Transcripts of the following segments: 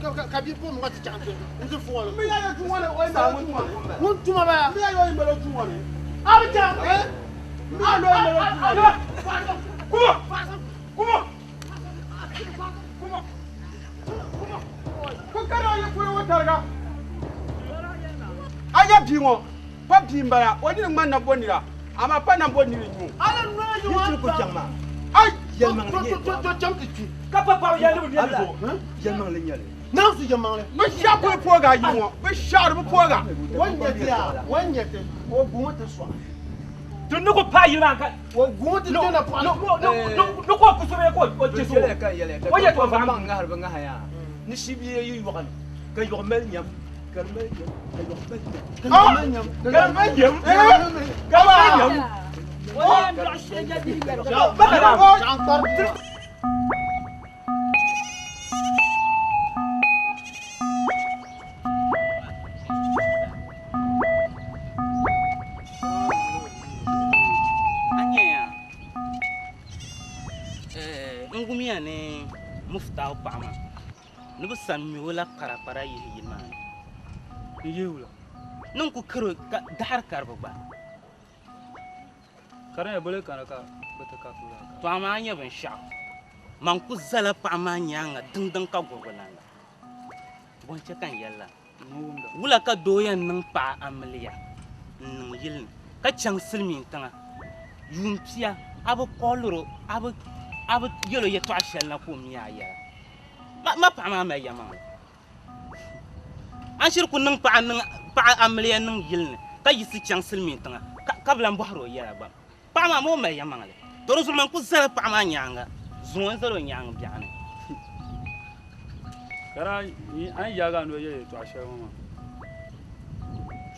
Ka bia puhi ŋɔ ti chaŋ ti n-ti fu ŋɔ ni. Ŋun tuma bala. A bi chaŋ. Kuma! Kuma! Kuma! Ku kari a yi polo ŋɔ tariga. A nya bia ŋɔ, pa bia m-bala, o nini ŋmani nambo nira, amaa pa nambo nini n-nyɛ o. Yi tiri ku chaŋ maa, Ai! yɛlimaŋli nyɛ yɛltɔɣa. To chaŋ ti kpi. Ka pa paɣaba yɛli ni bɛ nyɛ zuɣu. Yɛlimaŋli n-nyɛ li. Naŋ su yɛlimaŋli. Bɛ shɛɣu kuli poogi a yi ŋɔ, bɛ shɛɣu di bi pooga. O ni nyɛ ti yaa, o ni nyɛ ti, o guui ti sɔɣi. Ti ni ku paai yili maa ka O guui ti kpɛna pɔɣu ni. ni ka o ku so bee ka o chɛ so Yɛliya ka n yɛliya ka o yɛtɔɣa bɛ vaɣim. maŋ ŋahiri bɛ ŋaha yaa ni shibia yi yɔɣu ni ka yɔɣu mali nyam ka di mali nyam ka yɔɣu mali nyam Ka di mali nyam. Ka di mali nyam. Ka di mali nyam. Chaŋ kpari. A nyɛya n wumiya ni Muftahu paɣa maa ni bi sa ŋme o la parapara yihi yili maa ni. N yihi wula? Ni n ku kari o ka daɣiri kari bi gba. Ka di nyɛ boli kana ka bɛ ti ka tuuli aka. To amaa a nya binshɛɣu, man ku zala paɣa maa nyaaŋa diŋdiŋ ka gurigu landa. Bɔ n-chɛ ka n yɛli la? Wula ka doo yɛn niŋ paɣa amiliya n-niŋ yili ni ka chaŋ silimiin tiŋa yuun pia a bi kɔɔlir o, a bi a bi yɛl o yɛtɔɣ shɛli na ka o mi a yɛla? Ma ma paɣa maa mali yɛlimaŋli. A ni shiri ku niŋ paɣa niŋ paɣa amiliya niŋ yili ni ka yiɣisi chaŋ silimiin tiŋa ka ka bi lan bɔhir o yɛla gba. Paɣa maa mi o mali yɛlimaŋli. To di zuɣu man ku zala paɣa maa nyaaŋa zuŋɔ n-zal o nyaaŋa biɛɣuni. Ka daa a ni yaagi a ni o yɛli yɛtɔɣ shɛli ŋɔ maa,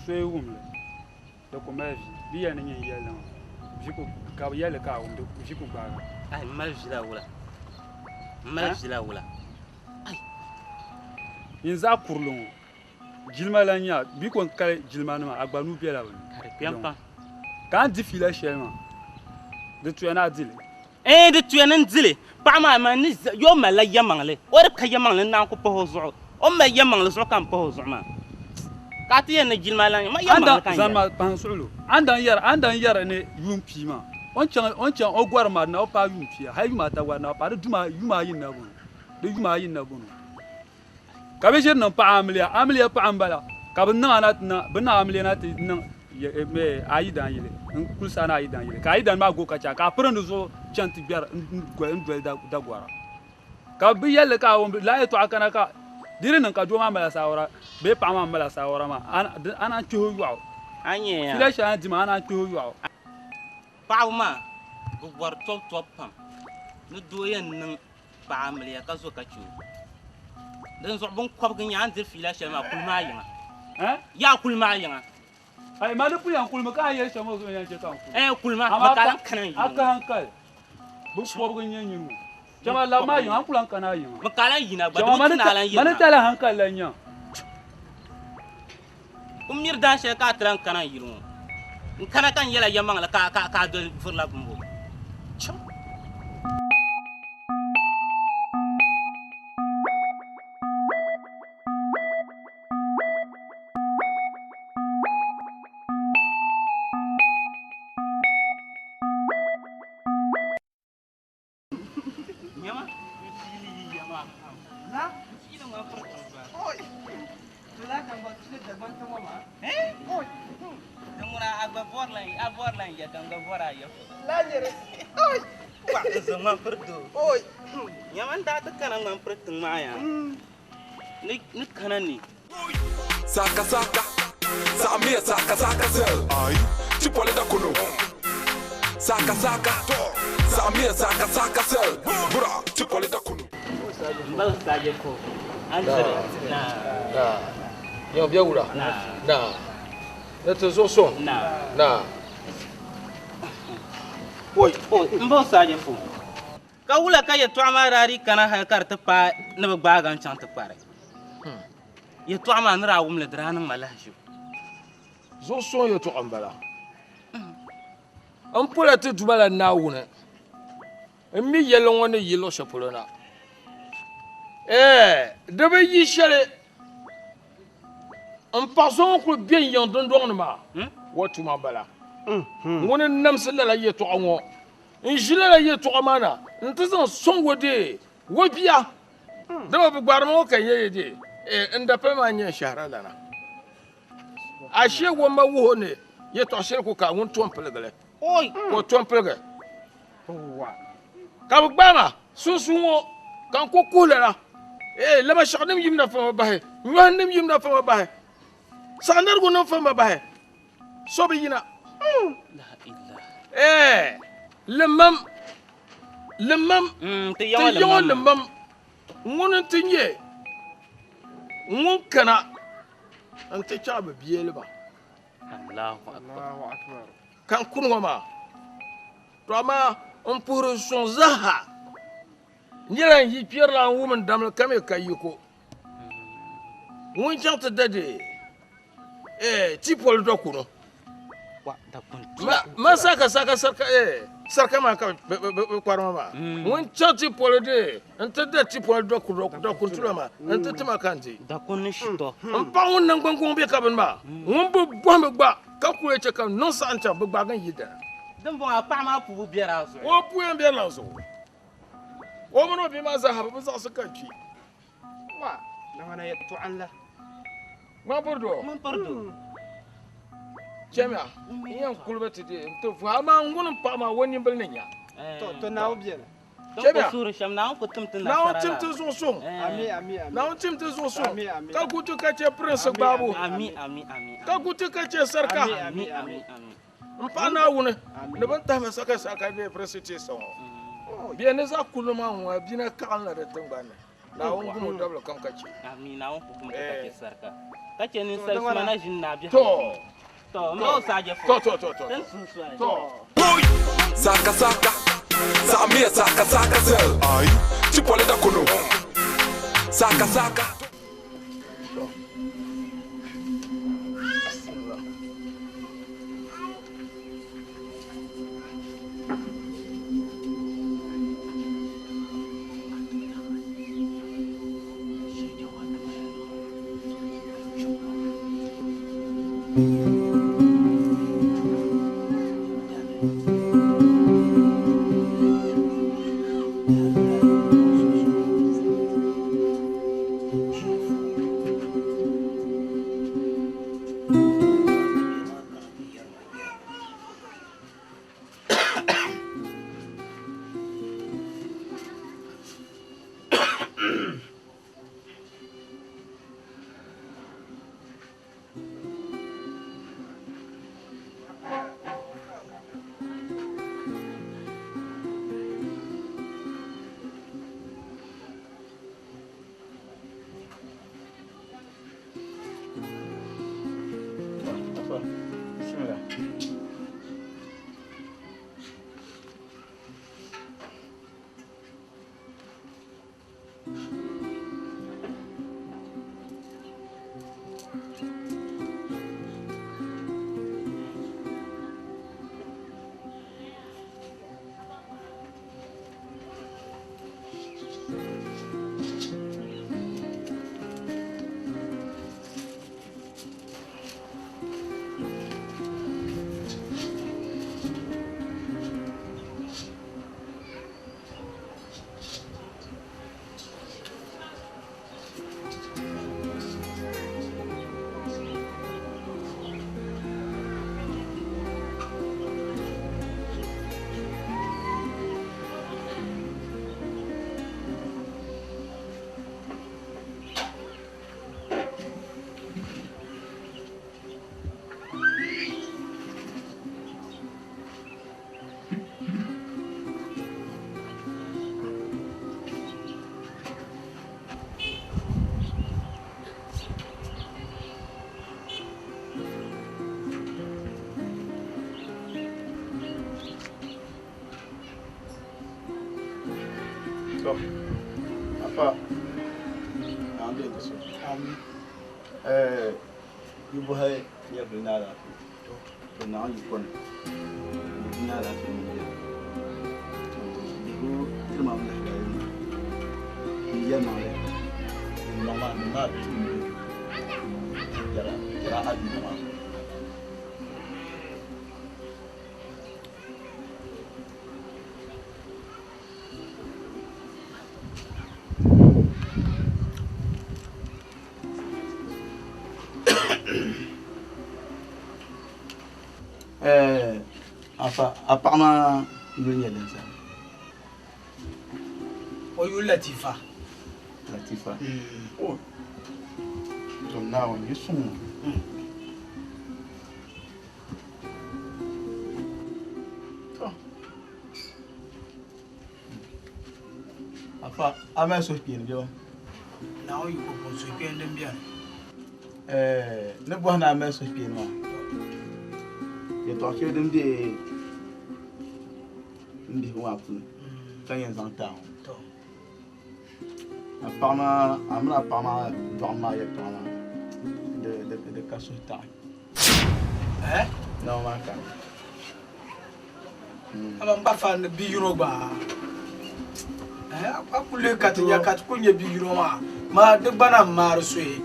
so yi wum li, di ku mali vi. Bɛ yɛli ni nyin yɛli li maa, vi ku, ka bɛ yɛli li ka a wum, di vi ku gbaag a. Ai, m mali vi la wula? M mali vi la wula? Ai! Nyin zaɣ kurili ŋɔ, jilima lan nya, bɛ ko n-kali jilimanima, a gba nuu bela bɛ ni. Ka di kpɛm pam. Ka a ni di fiila shɛli maa, di tuya ni a di li. Ɛɛn, di tuya ni n di li. Paɣa maa, man ni yo o malila yɛmaŋli. O di ka yɛmaŋli n naan ku pahi o zuɣu. O ni mali yɛmaŋli zuɣu ka m pahi o zuɣu maa. Ka a ti yɛn ni jilima lan ma yɛmaŋli ka n Zani yɛli. ma kpahi n suɣilo. A ni daŋ yɛri, a ni daŋ yɛri ni yuun pia maa, o ni chaŋ, o ni chaŋ o gɔrim maa di na bi paai yuun pia, hali yuma ata gba di na bi paai, di duma yuma ayi n-na bɔŋɔ, di yuma ayi n-na bɔŋɔ. Ka bɛ ʒiri niŋ paɣa amiliya, amiliya paɣa m-bala, ka bɛ niŋ a na ti niŋ, bɛ niŋ amiliya na ti niŋ a yidan yili, n-kulisi a na a yidan yili, ka a yidan maa go ka chɛ a, ka a pirin di zuɣu chani ti gbɛri n-doli dagɔra. Ka bɛ yɛli li ka a wum lala yɛtɔɣa kana ka di di niŋ ka doo maa mali asaawara bee paɣa maa m-mali asaawara maa, a naan kpihi o yɔɣu. Fiila shɛli a ni di maa, a naan kpihi o yɔɣu. Paɣaba maa bi bɔri tɔbu tɔbu pam ni doo yɛn niŋ paɣa amiliya ka zo ka chɛ o. Dinzuɣu binkɔbigu n-nyɛ a ni diri fiila shɛli maa kuli maa yiŋa. Yaa kuli maa yiŋa. Ayi, ma ni pun yɛn kulimi ka a yɛli shɛm ŋɔ zuɣu n-yɛn chɛ ka n kuli. Ɛɛn, kuli ma, bɛ ka lan kana n yiŋa. A ka hankali, binkɔbigu n-nyɛ nyini ŋɔ. Chama labi maa yiŋa, a ni ku lan kana a yiŋa. Bɛ ka lan yina gba, di bi tu ni a lan yiri Ma ni maa. tali hankali la n-nya. N miri daan shɛli ka a ti lan kana n yili ŋɔ. N kana ka n yɛla yɛlimaŋli ka a doli vurila bimbo. Cham! Nyama, n fiili yi ya maa pam. La? N fiili ŋɔ piri tiŋ ba. Oi! To la Dangbaŋ chili Dagbaŋ tiŋ ŋɔ maa. Eh? Oi! Din ŋuna a gba bɔrila a bɔrila n ya ka n gba bɔri a ya foto. La nyɛri. Oi! Wa n zo ŋman piri doo. Oi! Nyama n daa ti kana ŋman piri tiŋ maa yaa. Ni ni kana ni. Saka saka, saɣimiya saka saka sel. Chipɔli da kono. Saka saka, saɣimiya saka saka sel. Bura, chipɔli da kono. M ba Saje ko, a ni diri naa. Naa, nyɛ bɛ wura. Naa, ni ti zuɣu suŋ. Naa. Oi, m ba Saje fo. Ka wula ka yɛtɔɣa maa daa dii kana hal ka di ti paai ni bɛ gbaagi a n-chaŋ ti kpari? Yɛtɔɣa maa ni daa wum li, di daa niŋ ma lahiʒibu. Zuɣusuŋ yɛtɔɣa m-bala. M pola ti Duuma la Naawuni. M mi yɛlli ŋɔ ni yi luɣ shɛli polo na. Ɛɛ, Di bi yi shɛli n paɣa so ŋun kuli be n yiŋ dundɔŋ ni maa, o tuma m-bala. Ŋuni n-namsi lala yɛtɔɣa ŋɔ. N ʒi lala yɛtɔɣa maa na nti zaŋ sɔŋ o dee o bia. Dama bɛ gbaarimi ŋɔ ka n yɛli dee, N dapali maa n-nyɛ n shɛhira lana. Ashee o ma wuhi o ni yɛtɔɣ shɛli ku ka ŋun tom piligi li, ka o tom piligi. Ka bɛ gbaai ma sunsuun ŋɔ ka n ku kuhi lala, Ee, Lamashɛɣinim yim na fama bahi, nyɔhinim yim na fama bahi, saɣinarigunim fama bahi, so bi yina. Ee, limam, limam, ti yiŋɔ limam, ŋuni nti nyɛ ŋun kana nti chaɣ bɛ biɛli ba. Ka n kuni ŋɔ maa, to amaa m puhiri suŋ zaa nyɛla n yi kpɛrila n wum n damli ka mi ka yiko. Ŋun chaŋ ti da di ti poli dɔkunu. Ma saka saka sarika sarika maa ka bi kparima maa. Ŋun chaŋ ti poli di n ti da ti poli dɔkun tula maa n ti tima ka n di. Dakun ni shitɔ. N paɣa ŋun naŋgban guŋ bɛ ka bini maa ŋun bi bɔhimi gba ka kuli chɛ ka niŋ saɣim chaŋ bi gbaagi n yi dana. Din bɔŋɔ a paɣa maa pubu biɛri a zuɣu. O puu yɛn biɛrila n zuɣu. O mini o bia maa zaa ha bi bi zaɣisi ka n kpi. Wa, naŋana yɛtɔɣa n-la. Ŋmampirido. Ŋmampirido. Chɛmiya, n yɛn kuli ba ti deei n-ti vuhi, amaa n ŋuni m-paɣi maa o nimbili ni nya. To, to Naawuni beni. Chɛmiya. Suuri shɛm, Naawuni ku tim ti Naawuni nasara tim la. ti zuɣu suŋ. Ami, ami, ami. Naawuni tim ti zuɣu suŋ. Ami, ami. Ka ku ti ka chɛ pirinsi gbaabu. Ami, ami, ami. Ka ku ti ka chɛ sarika. Ami, Ami, ami, ami. M paɣa Naawuni ni bɛ ni tahi ma saka saka bee pirinsi ti sa ŋɔ. Bɛ ni zaɣ kulli maa ŋɔ, bia na kaɣinla di tiŋgbani ni. Naawuni gum o dabili kam ka chɛ. Ami, Naawuni ku kum ti ka chɛ sarika. Ka chɛ ninsal suma na ʒini naa biɛhigu. To. To, m ba o saaje fo. To, to, to, to. Tin suhi soli. To. Saka saka, saɣimiya saka saka sel. Ti poli dakuno. Saka saka. To, afa, Naawuni deei so. Yi bɔhi nyɛvili ni alaafee, to Naawuni yi kɔni nyɛvili ni alaafee mini yɛla. To bihigu tiri ma mi lahabali ni n yɛlimaŋli Dundoŋ maa ni maa tumdi yɛra yɛra a dundoŋ maa. Eh, afa a paɣa maa yuli nyɛ din sani. O yuli Latifa. Latifa. Oh. Tom Naawuni yi suŋ ŋɔ. To. Afa, a mali suhukpeeni bɛ? Naawuni yiko puuni suhukpeeni din beni. Eh, ni bɔhi ni a mali suhukpeeni maa. Yɛltɔɣa shɛli din be n bihigu maa puuni ka yɛn zaŋ ti a ŋɔ. A paɣa maa, a mini a paɣa maa dɔɣim maa yɛltɔɣa maa di ka suhu taɣi. Eh? Naawuni maa kani. Amaa m ba fa ni bi yino gba. Eh, a ku lihi ka ti nya ka ti ku nya bi yino maa, maa di gba na m-maari suhi.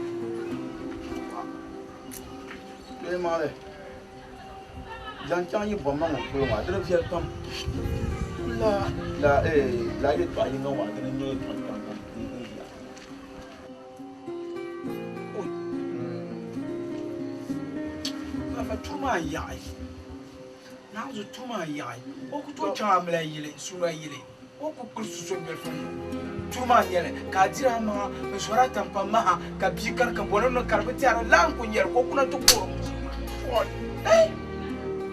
Bee maŋli zaŋ chaŋ yi bɔmma ŋɔ polo maa di di viɛli pam. La la eh la yɛltɔɣa yiŋga maa dini n-nyɛ yɛltɔɣa kpɛŋ pam n-ʒiya. Afa turi maa yaɣi. Naanzu turi maa yaɣi. O ku tooi chaŋ amiliya yili, suuna yili. O ku kpuri suso bilifu ŋ-ŋɔ. Turi maa n-nyɛli ka a diri a maŋa n-zɔri a taŋkpa maha ka bia kani ka bɔni niŋ ka di bi tɛhiri laa n-ku nyɛli ka o kuna ti kuhiri ŋ-ŋɔ. Eh!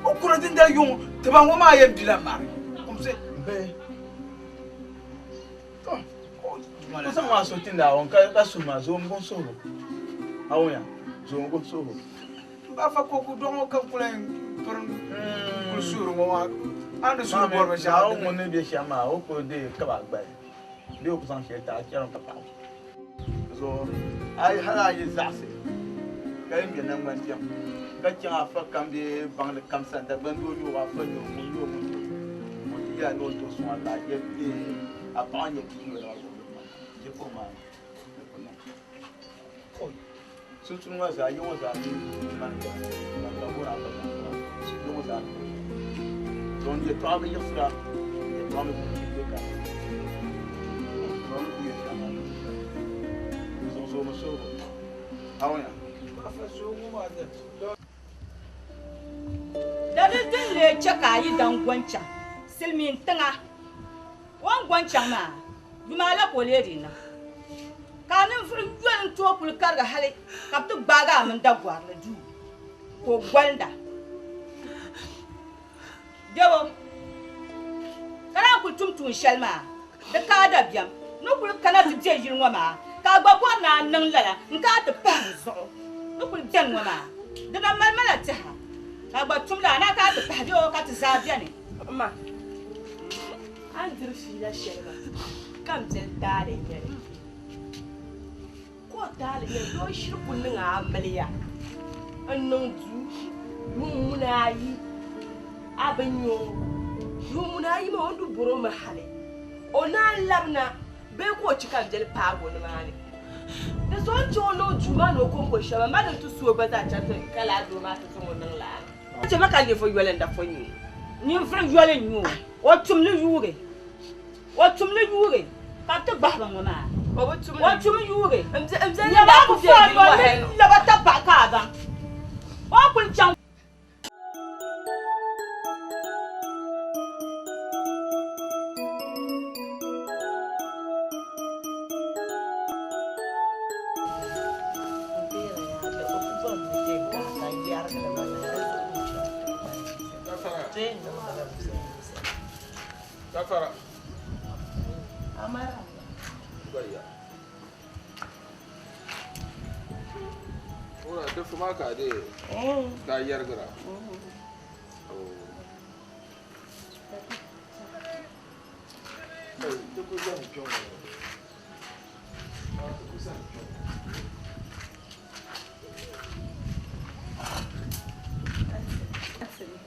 O kuna dindali yuŋ tiba ŋɔ maa yɛn bila mari. Kumsi. Bee. To, o zaŋ maa suhu ti Naawuni ka suhi maa zoom guhi suhibu. A wumya? Zoom guhi suhibu. M ba fa ka o ku dɔɣi ŋɔ ka n ku lahi piri n-kuli suhiri ŋɔ maa, a ni suhiri bɔri binshɛɣu Naawuni ŋun ni be shɛm maa, o ku deei kaba gbali bee o ku zaŋ shɛli ti a chɛrimi ka paɣ o. Zuɣu a yi hal a yi zaɣisi ka yi ŋme naŋgbantiɛŋ ka chaŋ afa kam bee baŋdi kam sani, Dagban doo nyɛ o, afa nyɛ o, ŋun nyɛ o, ŋun nyɛ o, o ti yɛli a ni o ni tooi sɔŋ a ka a je a paɣa nyɛ bia yoli maa zuɣu je pɔŋ maa ni ku niŋ. Sunsuuni ŋɔ zaa, yi ŋɔ zaa mi mani ya, ban ka booni afa zaŋ maa, yi ŋɔ zaa mi. Zuɣu yɛtɔɣa bi yiɣisira, yɛtɔɣa mi ku be ka. Zuɣu ni ku yɛn shɛm maa. Zuɣu zoomi suhigu. A wumya? Dalili din lee chɛ ka a yi daŋ gɔn chaŋ silimiin tiŋa, o ni gɔn chaŋ maa, yuma ala ka o lee di niŋ. Ka a ninvuɣ yoli n-tooi kuli karigi hali ka bɛ ti gbaagi a mini dagɔrili duu ka o golinda. Debo, ka naan kuli tum tuun shɛli maa, di ka a dabiɛm ni kuli kana ti be yili ŋɔ maa, ka a gba bɔri ni a niŋ lala n-ka a ti pahi n zuɣu ni kuli beni ŋɔ maa. Di na mali ma la tɛha, ka a gba tum li a na ka a ti pahi bɛ o ka ti zaa beni. Ma, a ni diri fiila shɛli maa ka m biɛli taali n-nyɛ li. Ka o taali nyɛ doo shiri ku niŋ a amiliya n-niŋ duu yuun muna ayi a bi nya o. Yuun muna ayi maa o ni di bɔr o mi hali o naan labina bee ka o chɛ ka m biɛli paag o nimaani. Di zuɣu n-chɛ o niŋ duu maa ni o kɔŋko shɛm amaa din ti su o gba zaa chani ti ka lala doo maa ti zaŋ o niŋ lala. Chɛ ma ka ninvuɣ yoli n-da fo nyuu. Ninvuɣ yoli n-nyɛ o, o tum li yuugi. O tum li yuugi ka bɛ ti gbahi ba ŋɔ maa. O bi tum li O tum yuugi. M biɛli Nyama daa a ku ku be fo a yili noli ŋɔ ni hali. laba tapaɣa ka a baŋ. O ni kuli chaŋ. Gafara. Baya. Ora dafa maa ka de ka yɛrigira.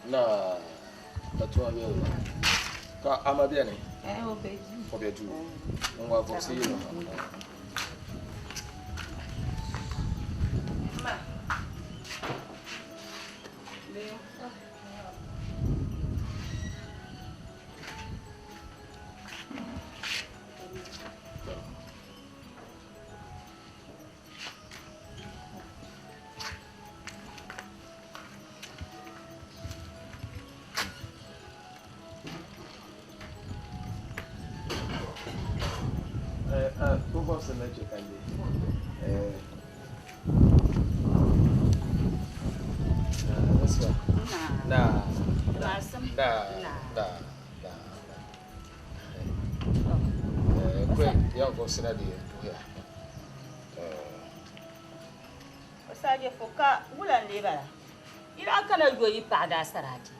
Na ka tuma bɛ o ka ama bɛni o bɛ duu n wa vɔbisi yino. bɔbsi na chɛ ka lihi. Na na na na na kwe yan bɔbsi na di puhiya. O saje fo ka wula n-lee bala? Yi daa kana yo yi paɣa daa sarati.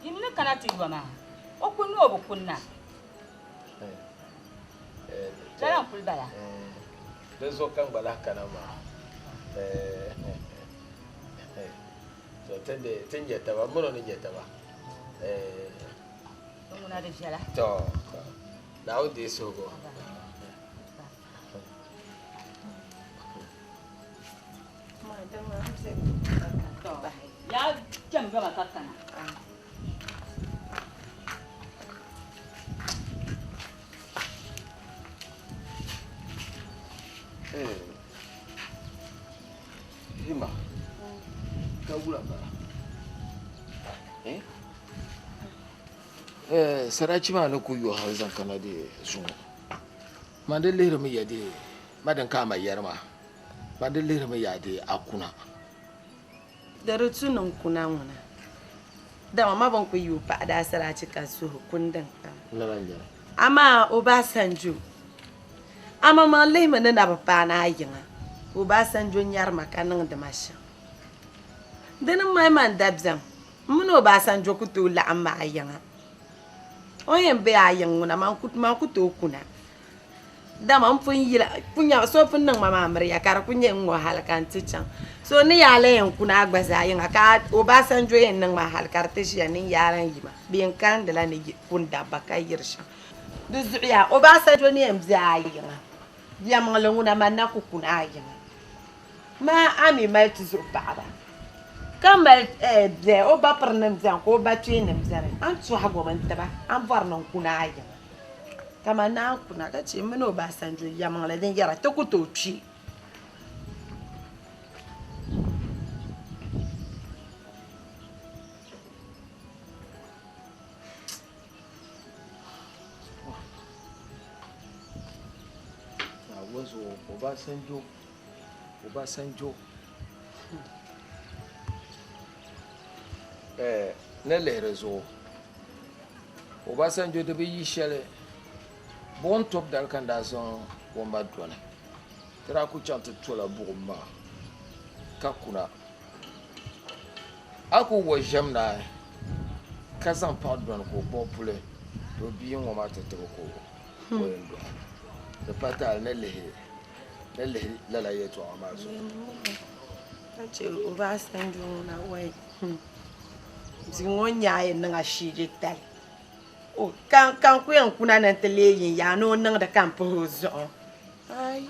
Yi mi ni kana ti yo maa, o kunni o bi kunna. Lala n-kuli bala. Di zuɣu ka n gba lahi kana maa. To ti nya taba, m mini o ni nya taba. Di ŋuna di viɛla. To, Naawuni deei suhigu. Yaa kpɛm yoma ka kana. Hima, ka wula bala. Eh? Eh, sarachi maa ni ku yo hal zaŋ kana di zuŋɔ. Man di lihirimi ya di ma din ka a ma yɛri maa, man di lihirimi ya di a kuna. Di di tu ni n kuna ŋuna, dama ma bini ku yi o paɣa daasarachi ka suhi kuni din kam. Lala n-nyɛ li. Amaa Obasanjo, amaŋmaŋ lihimi ni na bi paai ni a yiŋa, ka Obasanjo nyari ma ka niŋdi ma shɛm. Di ni mali ma n dabiɛm, m mini Obasanjo ku tooi laɣim ma a yiŋa. O ni yɛn be a yiŋ ŋuna, man ku tooi kuna. Dama m pun yila, so pun niŋ ma maa miriya ka di ku nyɛ n ŋɔ hali ka n ti chaŋ. So n ni yaa lan yɛn kuna a gba zaa yiŋa ka Obasanjo yɛn niŋ ma hali ka di ti ʒiya ni n yaa lan yi ma bee n kalindila ni kuni dabba ka yiri shɛm. Di zuɣu yaa Obasanjo ni yɛn be a yiŋa yɛlimaŋli ŋuna man na ku kuni a yiŋa. Maa a mi mali ti zuɣu paɣaba ka mali biɛhi o ba pirinim biɛni ka o ba kpeenim biɛni a ni tɔhi gom n tiba a ni bɔri ni n kuni a yiŋa kaman naan kuna ka che m mini Obasanjo yɛlimaŋli din yɛra ti ku tooi kpi. Obasanjo Obasanjo eh, ni lihiri zuɣu Obasanjo di bi yi shɛli buɣim tobu dali ka n daa zaŋ o ma dɔni ti daa ku chaŋ ti tola buɣim maa ka kuna a ku wa ʒɛm naai ka zaŋ paɣa dɔni ka o kpuɣi puli to bia ŋɔ maa ti tibi ka o yɛn dɔɣi di pa taali ni lihi ni lihi lala yɛltɔɣa maa zuɣu. Ka che Obasanjo ŋuna wai bia ŋɔ nyaa yɛn niŋ ashiiji tali o ka n ku yɛn kuna ni n ti leei yin yaa ni o niŋdi ka n pahi o zuɣu ai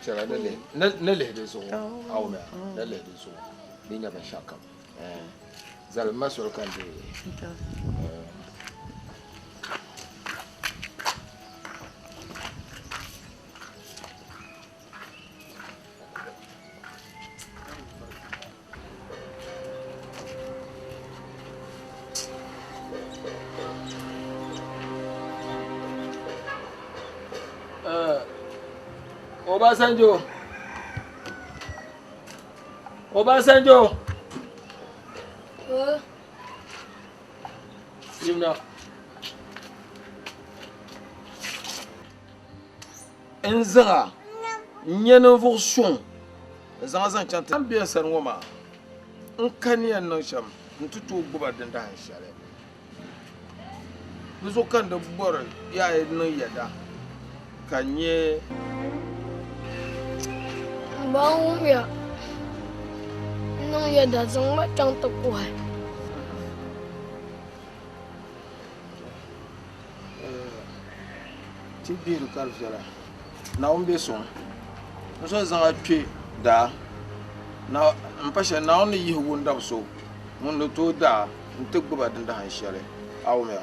Chɛla ni lihi di zuɣu awumiya ni lihi di zuɣu di nyɛ binshɛɣu kam zalim ma soli ka n deei Obasanjo Obasanjo Yimna N zaŋ a n-nyɛ ninvuɣ suŋ n-zaŋ a zaŋ chaŋ ti be n sani ŋɔ maa, n ka ni yɛn niŋ shɛm nti tooi gbib a dindahin shɛli. Di zuɣu ka n di bɔri yaa yi niŋ yɛda ka n nyɛ. M ba wumiya, n niŋ yɛda zaŋ ma chaŋ ti kuhi. Ti bihiri ka di viɛla, Naawuni be suŋ. N so zaŋ a kpe daa, m pa shɛli Naawuni ni yihi wundab so ŋun ni tooi daa nti gbib a dindahin shɛli. A wumya?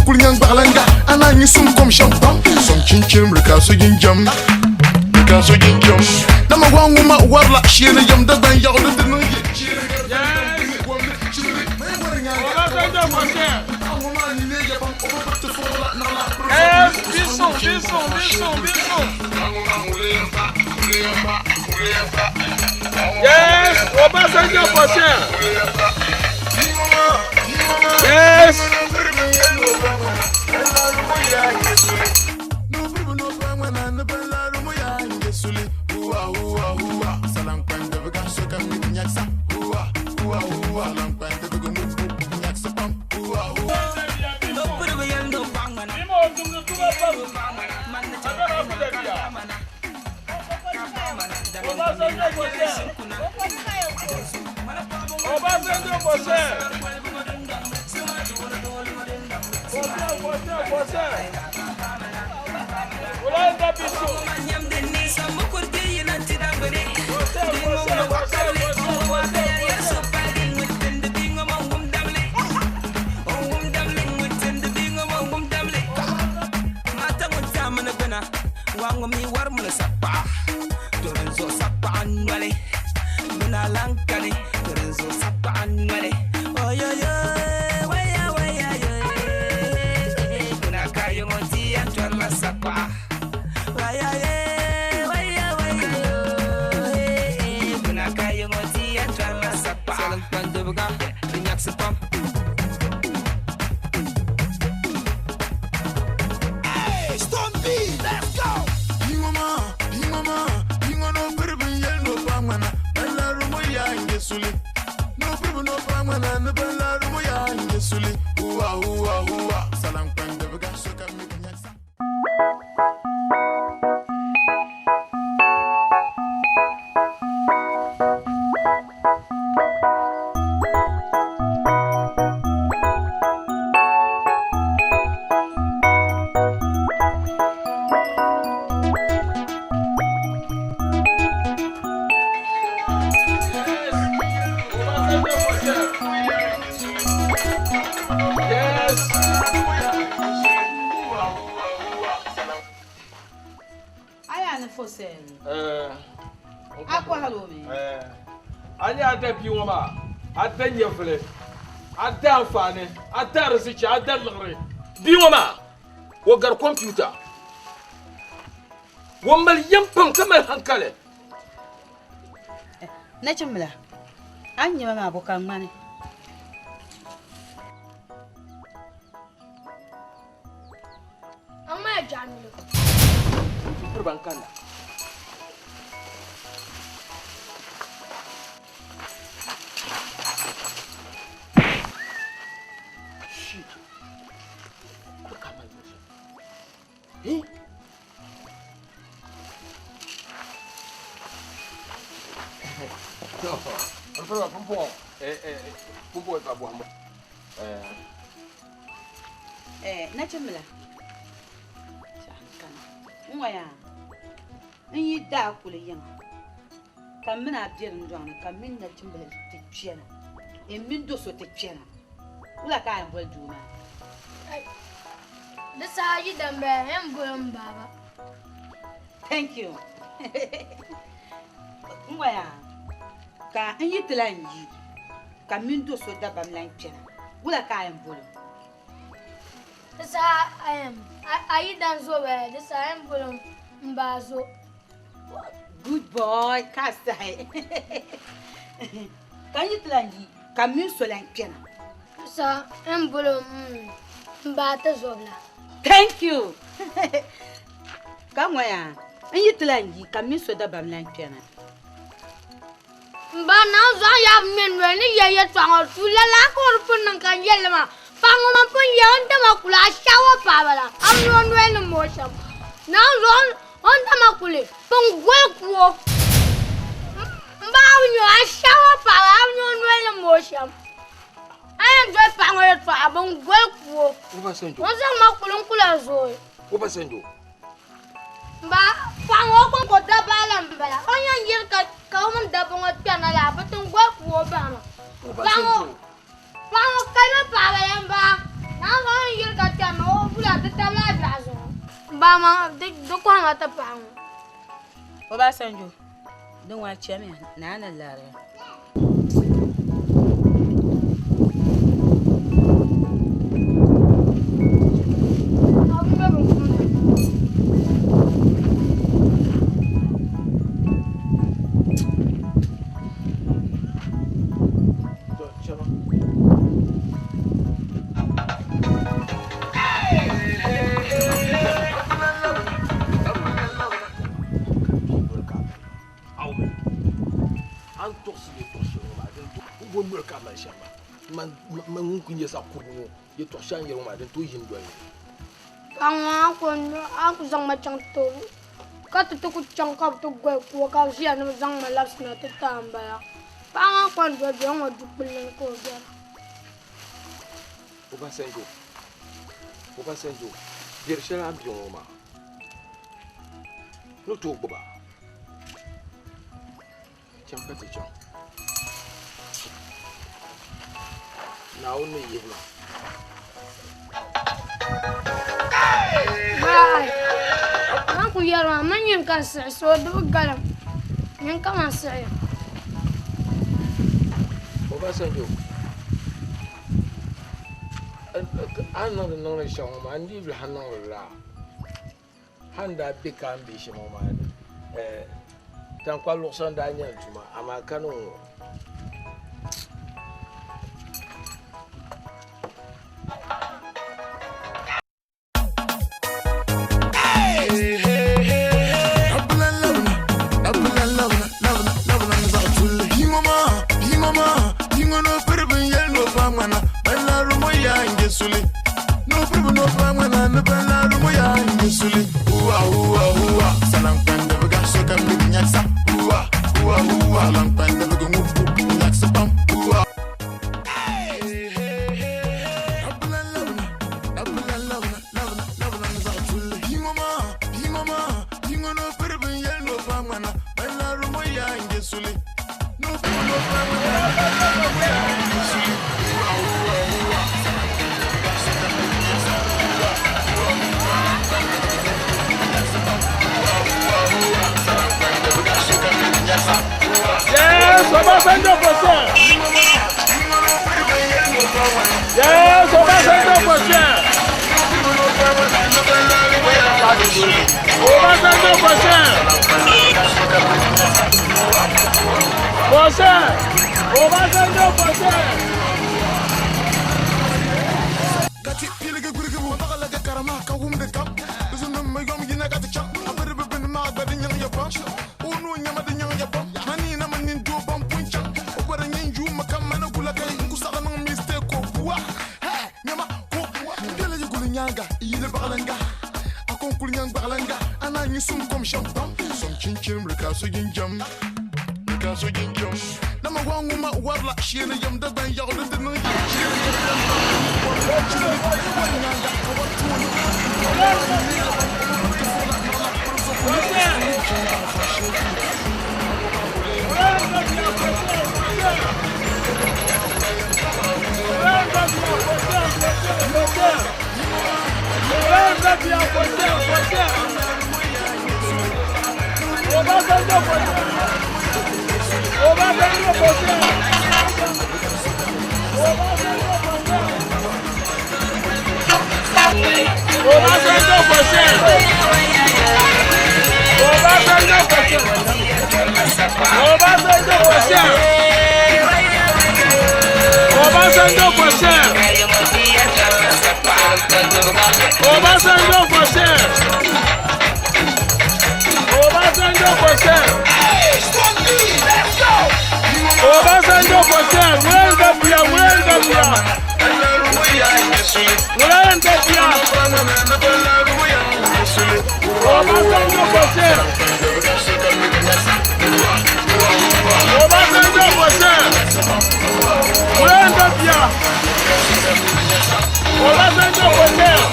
Kuli nyɛ gbaɣilinga a naan yi sum kom shɛm pam sɔŋ chinchini miri ka so jinjam ka so jinjam dama waa ŋun ma warila sheeni yɛm Dagban yaɣu di ti niŋ ye Yes, bisu, bisu, bisu, bisu. Yes, Obasanjo for sure. Yes. Obasanjo for sure. For sure, for sure. Ulanda bisu. For sure, for sure, for sure, for Hey, Storm B, let's go. Aya ni fo sel. A kɔhiri o mi. A nyɛ a da bia ŋɔ maa a da nyɛvili a da anfaani a da arizichi a da liɣiri bia ŋɔ maa o gari kɔmputa o mali yɛm pam ka mali hankali. Nachimbila, a ni nya ma maa bo ka n ŋmani? An ŋmaya jaɣamilo. Piriba n kanna. Shit. Look at my motion. Eh? Piriba pumpɔŋ pumpɔŋ ka bɔhimbu. Eh, nachimbila. N waya n yi daa kuli yiŋa ka m mini a be dundɔŋ ni ka m mini nachimbila ti kpɛna n mini do so ti kpɛna wula ka a yɛn boli doo maa? Di saha yi dambaya yɛn boli m baaba. Thank you. N waya ka n yi ti lan yi ka m mini do so dabam lan kpɛna wula ka a yɛn boli o? Di saha a yi dan zo baya di saha yɛn boli m baa zo. Good boy, ka sahi. Ka n yi ti lan yi ka m mini so lan kpɛna. Di saha yɛn boli m baa ti zobila. Thank you. Ka ŋɔya n yi ti lan yi ka m mini so dabam lan kpɛna. M ba naa zuɣu yaa bi ŋmɛ noli ni ya yɛltɔɣa ŋɔ tuuli lala ka o di pun niŋ ka n yɛli li maa. Paɣa ŋɔ man pun yɛ o ni dama kuli a shawa paɣaba la a bi nya o noli ni mooi shɛm. Naa zuɣu o ni dama kuli pun goli ku o. M ba a bi nya o a shawa paɣaba a bi nya o noli ni mooi shɛm. A yɛn doli paɣa ŋɔ yɛltɔɣa bin goli ku o. O ni zaŋ ma kuli n kula zooi. Ba paɣa ŋɔ kɔŋko dabba ala m-bala. O yɛn yiri ka o mini dabba ŋɔ kpɛrina laa bɛ ti goli ku o bahi ma. Paɣa ŋɔ kalima paɣaba la m-bala. Naawuni o yɛn yiri ka kpɛrina N ba ma di kɔhima ti paɣa ŋɔ. Obasanjo, din ŋɔ a chamiya, naa ni lariya. An tɔɣisi yɛtɔɣ shɛli ŋɔ maa din tooi bo noli ka a mali shɛm maa man ŋun kuli nyɛ zaɣ kurili ŋɔ yɛtɔɣ shɛli a ni yɛli ŋɔ maa din tooi yi n doli li. Paɣa ŋɔ a ku zaŋ ma chaŋ ti ka ti ti ku chaŋ ka bɛ ti goli kuɣa ka bɛ ʒiya ni bɛ zaŋ ma labisina ti ti a m-bala. Paɣa maa kɔŋ doli bɛ ŋɔ du kpulli ni ka o bɛra. Obasanjo, Obasanjo, biɛri shɛli a ni be ŋɔ maa ni tooi gbuba. Chaŋ ka ti chaŋ. Naawuni ni yihi ma. Baai! Man ku yɛri maa, man nyini ka n siɣi so di bi galim. Nyini ka man siɣi. Obasanjo, a ni niŋdi niŋdi shɛm ŋɔ maa, n dii lahi niŋdi li la. Hal n daa be ka a ni be shɛm ŋɔ maa ni, taŋkpa luɣisa n-daa nyɛ n tuma, amaa ka ni ŋ-ŋɔ. Yes, Obasanjo for Yes, Obasanjo for chair. Obasanjo for chair. For chair. Obasanjo for chair. Gati piligi gurigibu baɣalaga karama ka wumdi kam di zunim mi yom yina ka ti chaŋ a biri bi bini maa gba di nyaŋ ya pam o nuu nyɛma di nyaŋ ya pam mani na mi nini doo ban pun chaŋ o gba di nyin yuumi kam mani gula ka n ku saɣi niŋ mistake ko buwa he nyɛma ko buwa n bela yi guli nyaaŋa i yili baɣalinga a ko n kuli nyaŋ gbaɣalinga a naan yi sum kom shɛm pam som chinchini miri ka so jinjam ka so jinjam dama wa ŋuma warila sheeni yam Dagban yaɣu din ti niŋ yim sheeni yam wari nyaaŋa ka wari tooni Obasanjo for share. Obasanjo for share. Obasanjo for share. Obasanjo for share. Obasanjo for share. Obasanjo for share. Obasanjo for share. Where the beer? Where the beer? Where the beer? Obasanjo for share. Obasanjo for share. Where the beer? Obasanjo for share.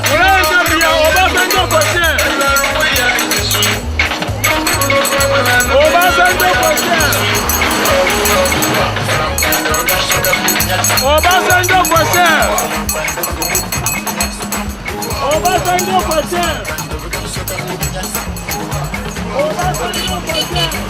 Where the beer? Obasanjo for share. Obasanjo for share. Obasanjo for share. Obasanjo. Potin. Obasanjo Potin.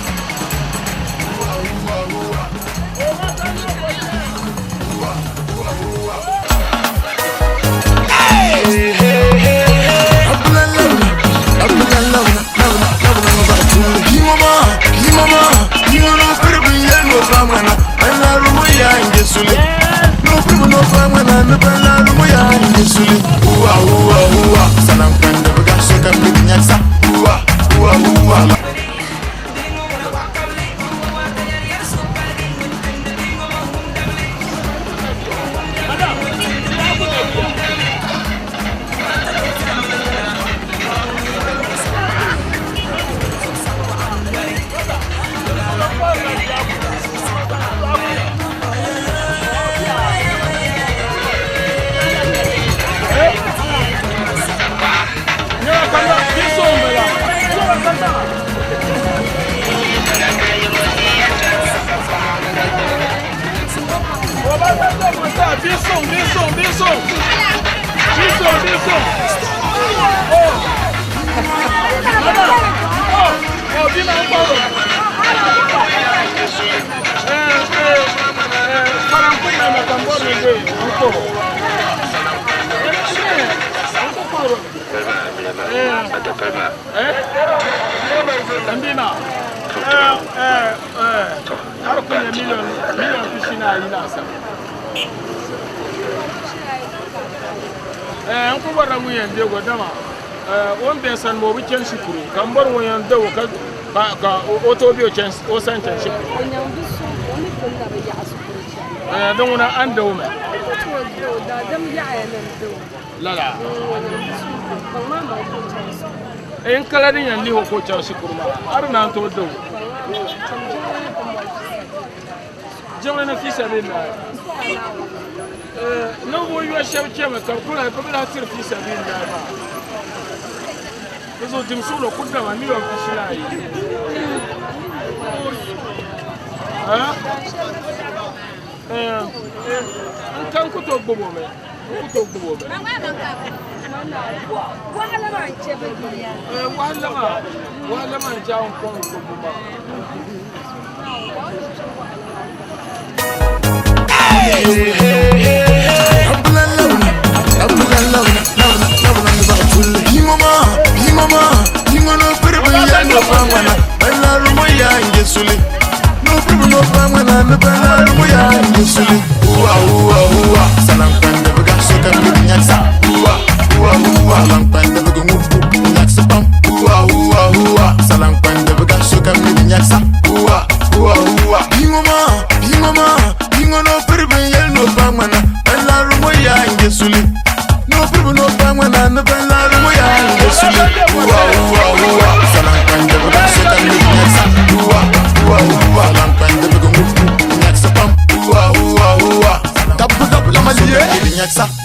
O san chɛn shikuru din ŋuna an doo mi lala n kala din yɛn lihi o ka o chɛŋ shikuru maa a di naan tooi doo jiŋli ni fi sabilillahi ninvuɣu yɔ shɛba chɛmi ka bi kuli bi bi lahi tiri fi sabilillahi maa di zuɣu dim suɣulo ku dama miliyon pishi ni ayi. N kan ku tooi gbubi o mi n ku tooi gbubi o mi wahala maa wahala maa n chɛ n kɔŋ gbubbu maa.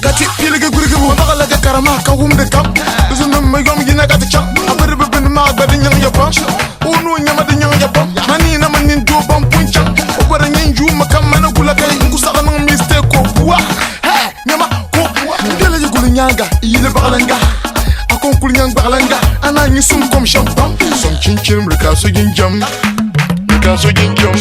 Kati piligi gurigibu baɣalaga karama ka wumdi kam di zunnim yom yina ka ti chaŋ a biri bi bini maa gba di nyaŋ ya pam o nuu nyɛma di nyaŋ ya pam mani na ma nin doo ban pun chaŋ o gba di nyin yuuma kam mana gula ka n ku saɣa niŋ mistake ko buwa he nyɛma ko n bela yi guli nyaaŋa yili baɣalinga a kon kuli nyaŋ gbaɣalinga a naan yi sum kom shɛm pam som chinchini miri ka so jinjam ka so jinjam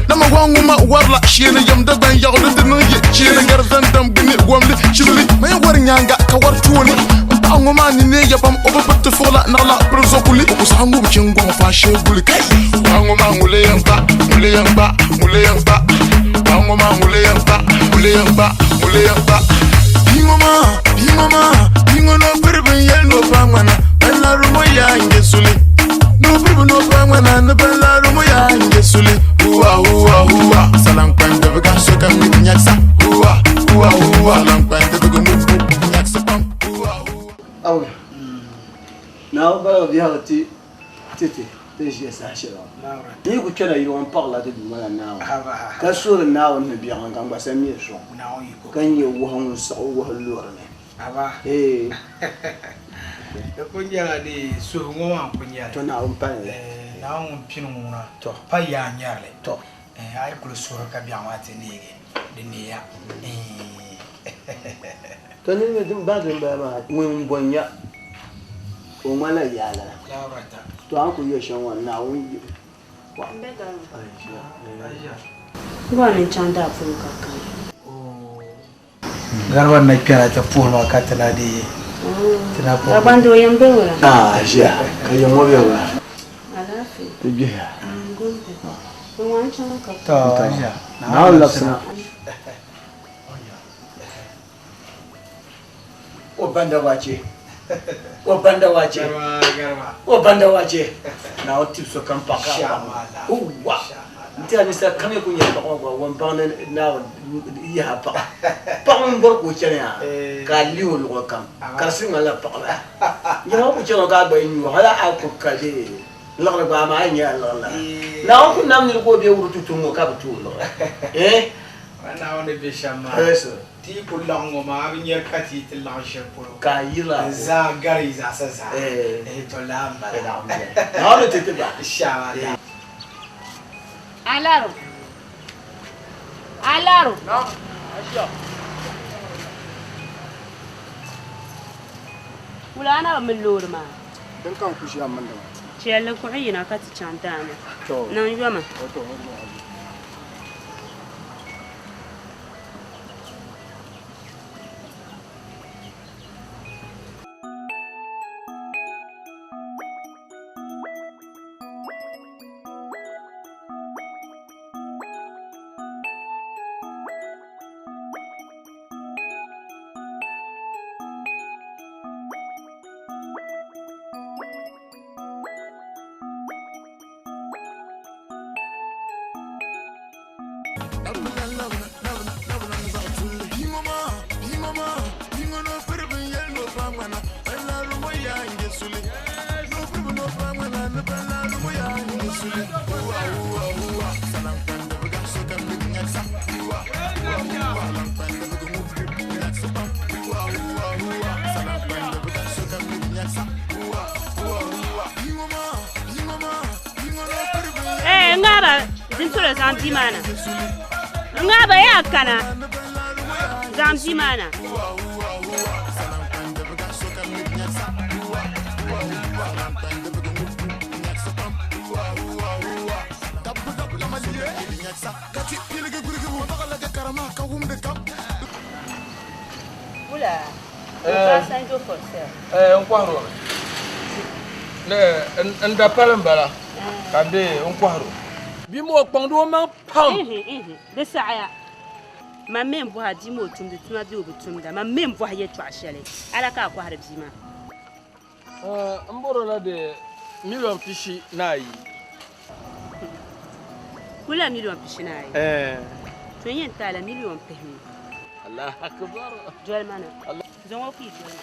nama waŋ ŋuma warila sheeni yam dagban yaɣu di niŋ ye sheeni gari zandam gbini wamli shibili ma wari nyaanga ka wari tooni n paɣa ŋɔ maa ni neeya pam o bi piriti fuɣula naɣila piri zokuli o ku saɣa ŋubi chingɔŋ faashee guli kai paɣa ŋɔ maa ŋuli yɛn kpa ŋuli yɛn kpa ŋuli yɛn kpa paɣa ŋɔ maa ŋuli yɛn kpa ŋuli yɛn kpa ŋuli yɛn kpa bia ŋɔ maa bia ŋɔ maa bia ŋɔ no piri bin yɛli ni o paɣa ŋmana ban laari ŋɔ yaa n je suli no piri no paɣa ŋmana ni ban laari ŋɔ yaa n je suli huwa huwa huwa salankpandibiga sokam ni nyaksa huwa huwa huwa salankpandibiga ŋubu nyaksa pam huwa huwa. Awo na bala biɛhigu ti titi ti ʒiya saha shɛli ŋɔ ni ku kpɛna yili ŋɔ n paɣarila ti duuma la Naawuni ka suhuri Naawuni ni biɛhigu ka n gba sa mi sɔŋ ka nyɛ wahu ŋun siɣi wahu lori ni. Ee. Di ku nyɛla di suhu ŋɔ maa n-ku nyɛli. To Naawuni pali li. Naawuni ŋun pini ŋuna pa yaa nyɛri li. A yi kuli suhiri ka biɛɣu maa ti neegi, di neeya. To niriba din baŋ din bala maa ŋun n-bo n-nya. O ŋmanila yaalala. To a ni kuli yɛli shɛm ŋɔ Naawuni Gba ni chaŋ daa polo ka kani. Gariba n na kpɛna ti puhi ma ka ti na deei ti na puhi. Dagbandi o yɛn be wula? Ah, ʒiya ka yɛn ŋɔ be wula? Alaafee. Ti gbihiya. Gombe. Bɛ ŋɔ n chaŋ ka To, ʒiya. Naawuni labisina. O banda wache. O banda wache. O banda wache. Naawuni tib sokam paɣa ka a paɣa. Huwa. N tiɛha ninsal kam yi ku nyɛ paɣa ŋɔ gba ŋun baŋ ni Naawuni yihi a paɣa. Paɣa ŋun bɔri ka o chani yaa ka a lihi o luɣili kam ka di si ŋmanila paɣa la. Nyɛla o ku chani o ka a gba yi nyu o hali a ku ka dee liɣiri gba amaa a yi nyɛla liɣiri lana. Naawuni ku nam niri ka o be wuri tutuŋ ŋɔ ka bi ti o liɣiri. Eh? Naawuni be shɛm maa. Ti yi ku laɣim ŋɔ maa, a bi nyari ka ti yi ti laɣim shɛli polo. Ka a yirila a N-zaa gari yi zaasa zaa. Eh, to laa m-bala. Naawuni ti ti gba. Inshallah. Alaro. Alaro. Naam, Aisha. Wula a na bi mi loori maa? Din ka n ku ʒiya m-mindi maa. Chɛli kuɣu yina ka ti chaŋ daani. To. Niŋ yoma. O to, o to. Eh, ŋaaba dintolo zaŋ bia maa na ŋaaba yaa kana zaŋ bia maa na Wula, Obasanjo for sale. Eh, n kɔhiri o mi. N da pali m-bala ka n be n kɔhiri o. Bia maa o kpaŋdi o maŋ pam. Di saɣiya. Man mi m-bɔhi a bia maa o tumdi tuma bee o bi tumda. Man mi m-bɔhi yɛltɔɣa shɛli. Ala ka a kɔhiri bia maa. N bɔri o la di miliɔn pishi ni ayi. Kula miliɔn pishi ni ayi. To n yɛn ti a la miliɔn pihinu. Allahu akbar. Doli ma na. Zaŋ o kii doli ma.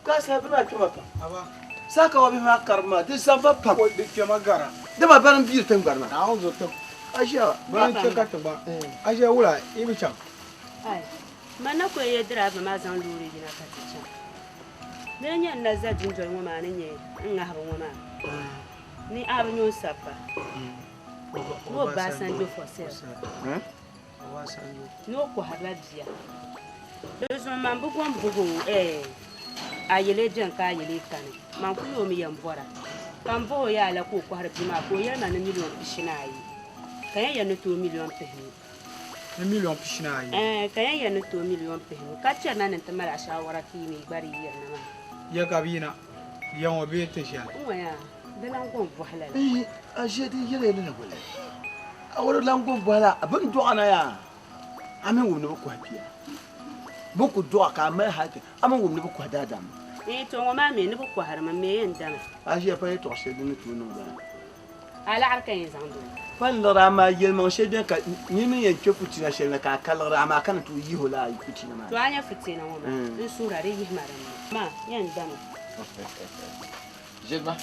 Ka bɛ maa kpɛma pam. Saaka wa bihi maa karibu maa di zanva pam. Di kpɛma gara. Dama bani m-biiri tiŋgbani maa. Naawuni zo tiŋ. A ʒiya. Bani n-chɛ ka tiŋgbani. A ʒiya wula yi bi chaŋ? Ai, man na ku yɛn diraaba maa zaŋ loori yina ka ti chaŋ. Di ni nyɛ n na za dundoli ŋɔ maa ni nyɛ n ŋahibu ŋɔ maa ni a bi nyo n sabba ni Obasanjo for sale ni o kɔhirila bia. Di zuɣu man bi gom buhi o eh, a yɛlɛ beni ka a yɛlɛ kani. Man kuli o mi yɛn bɔra. Ka m bɔhi o yaa la ka o kɔhiri bia maa ka o yɛli ma ni miliɔn pishi ni ayi. Ka yɛn yɛli ni ti o miliɔn pihinu. Ni miliɔn pishi ni ayi? Eh, ka yɛn yɛli ni ti o miliɔn pihinu. Ka chɛri na ni n-ti mali a shaawara ka yi mi gba di yirina maa. Ya ka bɛ yina ya ŋɔ bee ti shɛli? N ŋɔ yaa, di lan gom bɔhi lala. Ihi, a ʒe di yɛli ya lala wala? A wari lan gom bɔhi la, bɛ ni dɔɣi na yaa, a mi wum ni bɛ kɔhi bia. Bɛ ni ku dɔɣi ka a mali hali ti, a mi wum ni bɛ kɔhi daadam. Ihi, to ŋɔ maa mi ni bɛ kɔhirimi, m mi yɛn dami. A ʒiya pa yɛtɔɣ shɛli din ni tooi niŋ bala. A laɣiri ka yɛn zaŋ doli. Pa n-liɣiri amaa yɛlimaŋ shɛli beni ka nini mi yɛn kpe fitiina shɛli ni ka a ka liɣiri amaa ka ni tooi yihi o lala fitiina maa ni. To a nya fitiina ŋɔ maa, n suhira di yihi ma din ni. Ma yɛn dami. Ʒirima.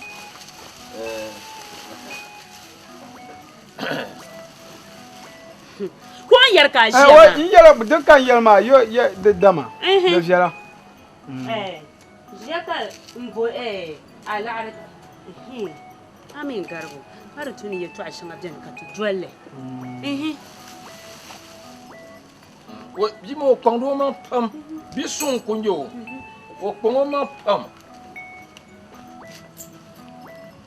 Ka Ko n yɛri ka a ʒiya maa. N yɛla din ka n yɛli maa yo yɛ di dama di viɛla. Ʒiya ka n bo a laɣari a mini garibu ka di tu ni yɛltɔɣa shɛŋa bɛni ka ti dolli. Bia maa o kpaŋdi o maŋ pam bia suŋ n ku nyɛ o o kpaŋ o maŋ pam.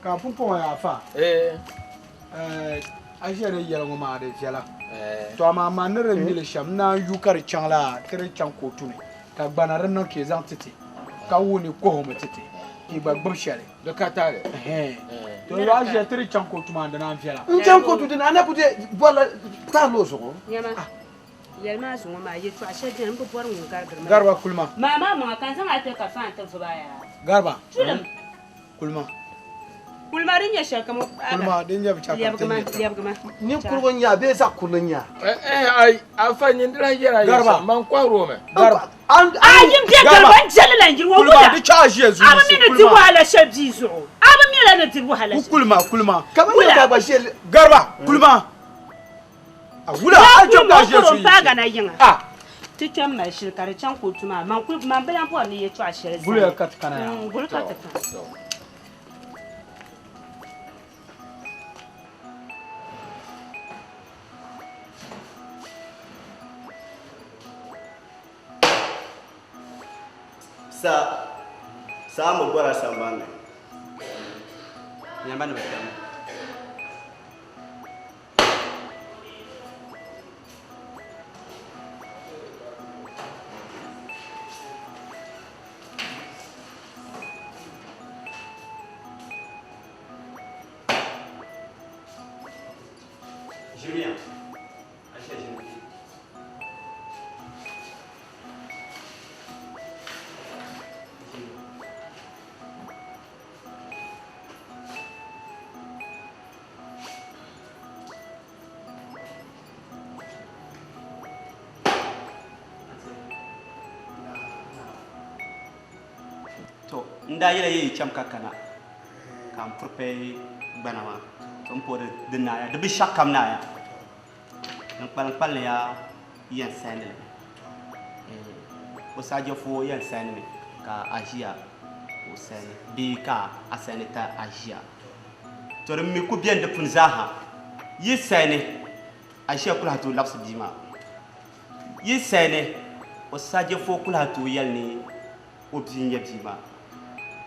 Ka pumpɔŋɔ yaa fa a ʒiya ni yɛli ŋɔ maa di viɛla to amaa man ni di mili shɛm n naan yu ka di chaŋ la ti di chaŋ kootu ni ka gbana di niŋ ka yi zaŋ ti ti ka wuhi ni kohimi ti ti ka yi gba gbubi shɛli di ka taali to a ʒiya ti di chaŋ kootu maa di naan viɛla n chaŋ kootu dini a na ku bɔrila taali o zuɣu Yɛli maa zuŋɔ maa yɛltɔɣa shɛli beni m bi bɔri ŋun garigiri ma. Gariba kulima. Maa maa maŋa ka n zaŋ a ti ka faan ti vuba yaa. Gariba. Tulim. Kulima. Kulima din nyɛ shɛli kam o kpaagi. Kulima din nyɛ binshɛɣu kam ti nyɛ. Lɛbigima. Ninkurigu n-nyɛ a bee zaɣ kurili n-nyɛ a? Eh ai afa nyin di lahi yɛra Gariba. yɛsa man kɔhiri o mi. Gariba. A yi bɛ gariba n jɛli la n yiri o Kulima wula. di chaai ʒiya zuɣu A bi mi ni di wahala shɛli bia zuɣu. A bi mi la ni di wahala shɛli. Kulima kulima. Kamani Wula. ka gba ʒiya Gariba kulima. A wula a chɛ ka a ʒiya Kuli zuɣu paaga na yiŋa. Ah. Ti kpɛm mali shili ka di chaŋ kootu maa. Man kuli man bi lahi bɔri ni yɛltɔɣa shɛli zani. Guli ya ka ti kana yaa. Guli ka ti kana. Sa saa mi bɔra sambani ni. Nyama ni bi kpɛm. Julien, Aisha Julien. To n daa yɛla yi cham ka kana ka n purpɛ gbana maa to n po di naaya di bi shɛɣu kam naaya din kpalim kpalim ya yɛn saini li o saajɛfo yɛn saini mi ka a ʒiya o saini bee ka a saini ta a ʒiya to din mi ku bɛni di puni zaaha yi saini a ʒiya kuli ha tooi labisi bia maa yi saini o saajɛfo kuli ha tooi yɛli ni o bia n-nyɛ bia maa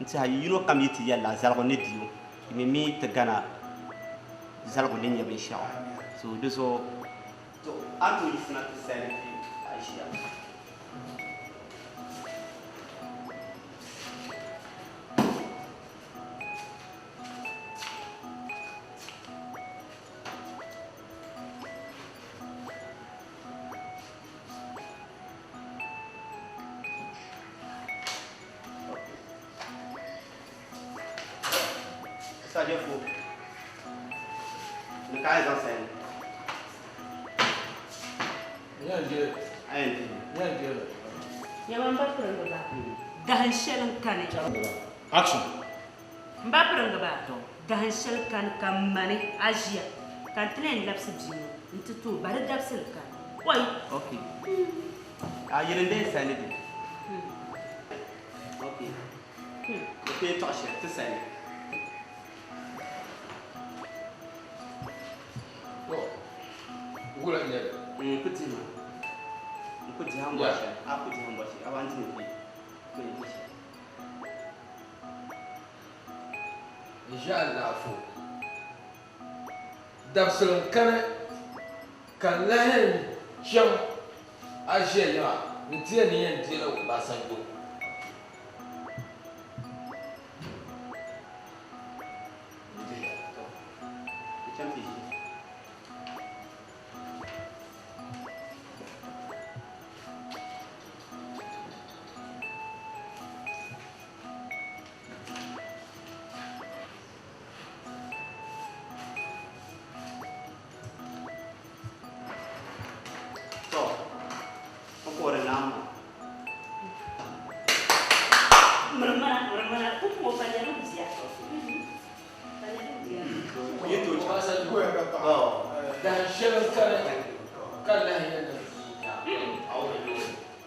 n-tiɛha yi yino kam yi ti yɛli la zaligu ni di o yi mi mi ti gana zaligu ni nyɛ binshɛɣu so di zuɣu to a ni tooi yiɣisina ti saini ti a ʒiya. Sajɛfo ni ka a yɛn zaŋ saini. A yɛn dihi. Nyama m ba piringi ba dahin shɛli n kani. Action. M ba piringi ba dahin shɛli kani ka m mani a ʒiya ka n ti lahi labisi bia ŋɔ n ti ti o ba di dabisili kani. Oi. Okay. A yɛli n dee saini di. Okay. Di ku yɛltɔɣa shɛli ti saini. To wula n nyɛli. N ku dihi ma. N ku dihi a ni bɔri shɛli. A ku dihi a ni bɔri shɛli. A ba n dihi n ku yɛn di shɛli. N ʒi alaafoo. Dabisili n kani ka n lahi yɛn chaŋ a ʒiya yiŋa n-ti ya ni yɛn deela Obasanjo. To, n koori naam maa. Mirimana, mirimana, pupuŋɔ pa lɛbi bia. Pa lɛbi bia. Yi tooi chaŋ. Dahin shɛli n kani ka lahi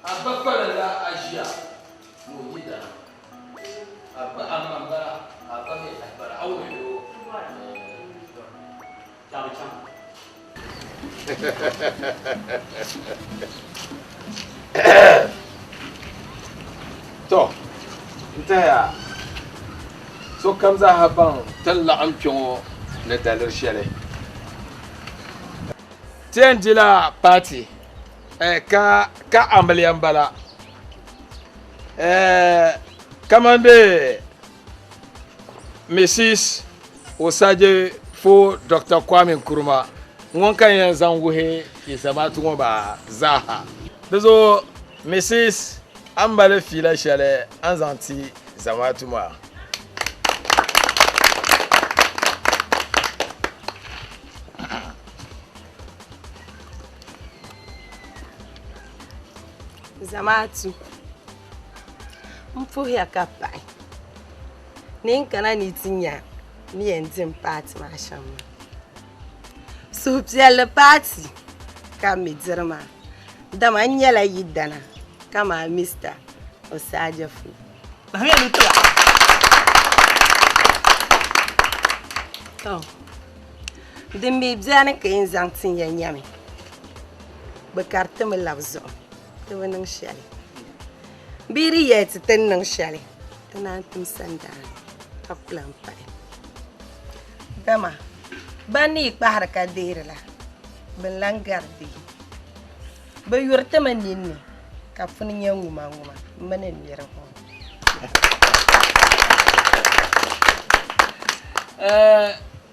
A ba kpalinla a ʒiya ni o yidana. A ba a ma m-bala, a ba mi a bala, a wum ni o ka bɛ chaŋ. Tɔ! N tɛhiya sokam zaaha baŋ ti ni laɣim kpe ŋɔ ni daliri shɛli. Ti yɛn dila paati ka ka amiliya m-bala kamandee Mrs. Osaje fo Doctor Kwame Nkrumah ŋun ka yɛn zaŋ wuhi yi zamaatu ŋɔ maa zaaha. Di zuɣu Mrs. a ni mali fiila shɛli a ni zaŋ ti zamaatu maa. Zamaatu m puhiya ka paɣi ni n kana ni ti nya ni yɛn di m paati maa shɛm maa. Suhupiɛlli paati ka m mi diri maa dama n nyɛla yidana kaman Mista Osagyefo. To, din mi beni ka yɛn zaŋ tin ya nyami, bɛ karitimi labi zuɣu ti bi niŋ shɛli. Bɛ yi di yɛli ti ti ni niŋ shɛli, ti naan tim sandaani ka ku lan pahi. Dama ban ni yi kpahiri ka deeri la, bɛ ni lan gari deei. Bɛ yuri ti mi ninni ka puni nyɛ ŋumaŋuma m mini n niriba ŋɔ.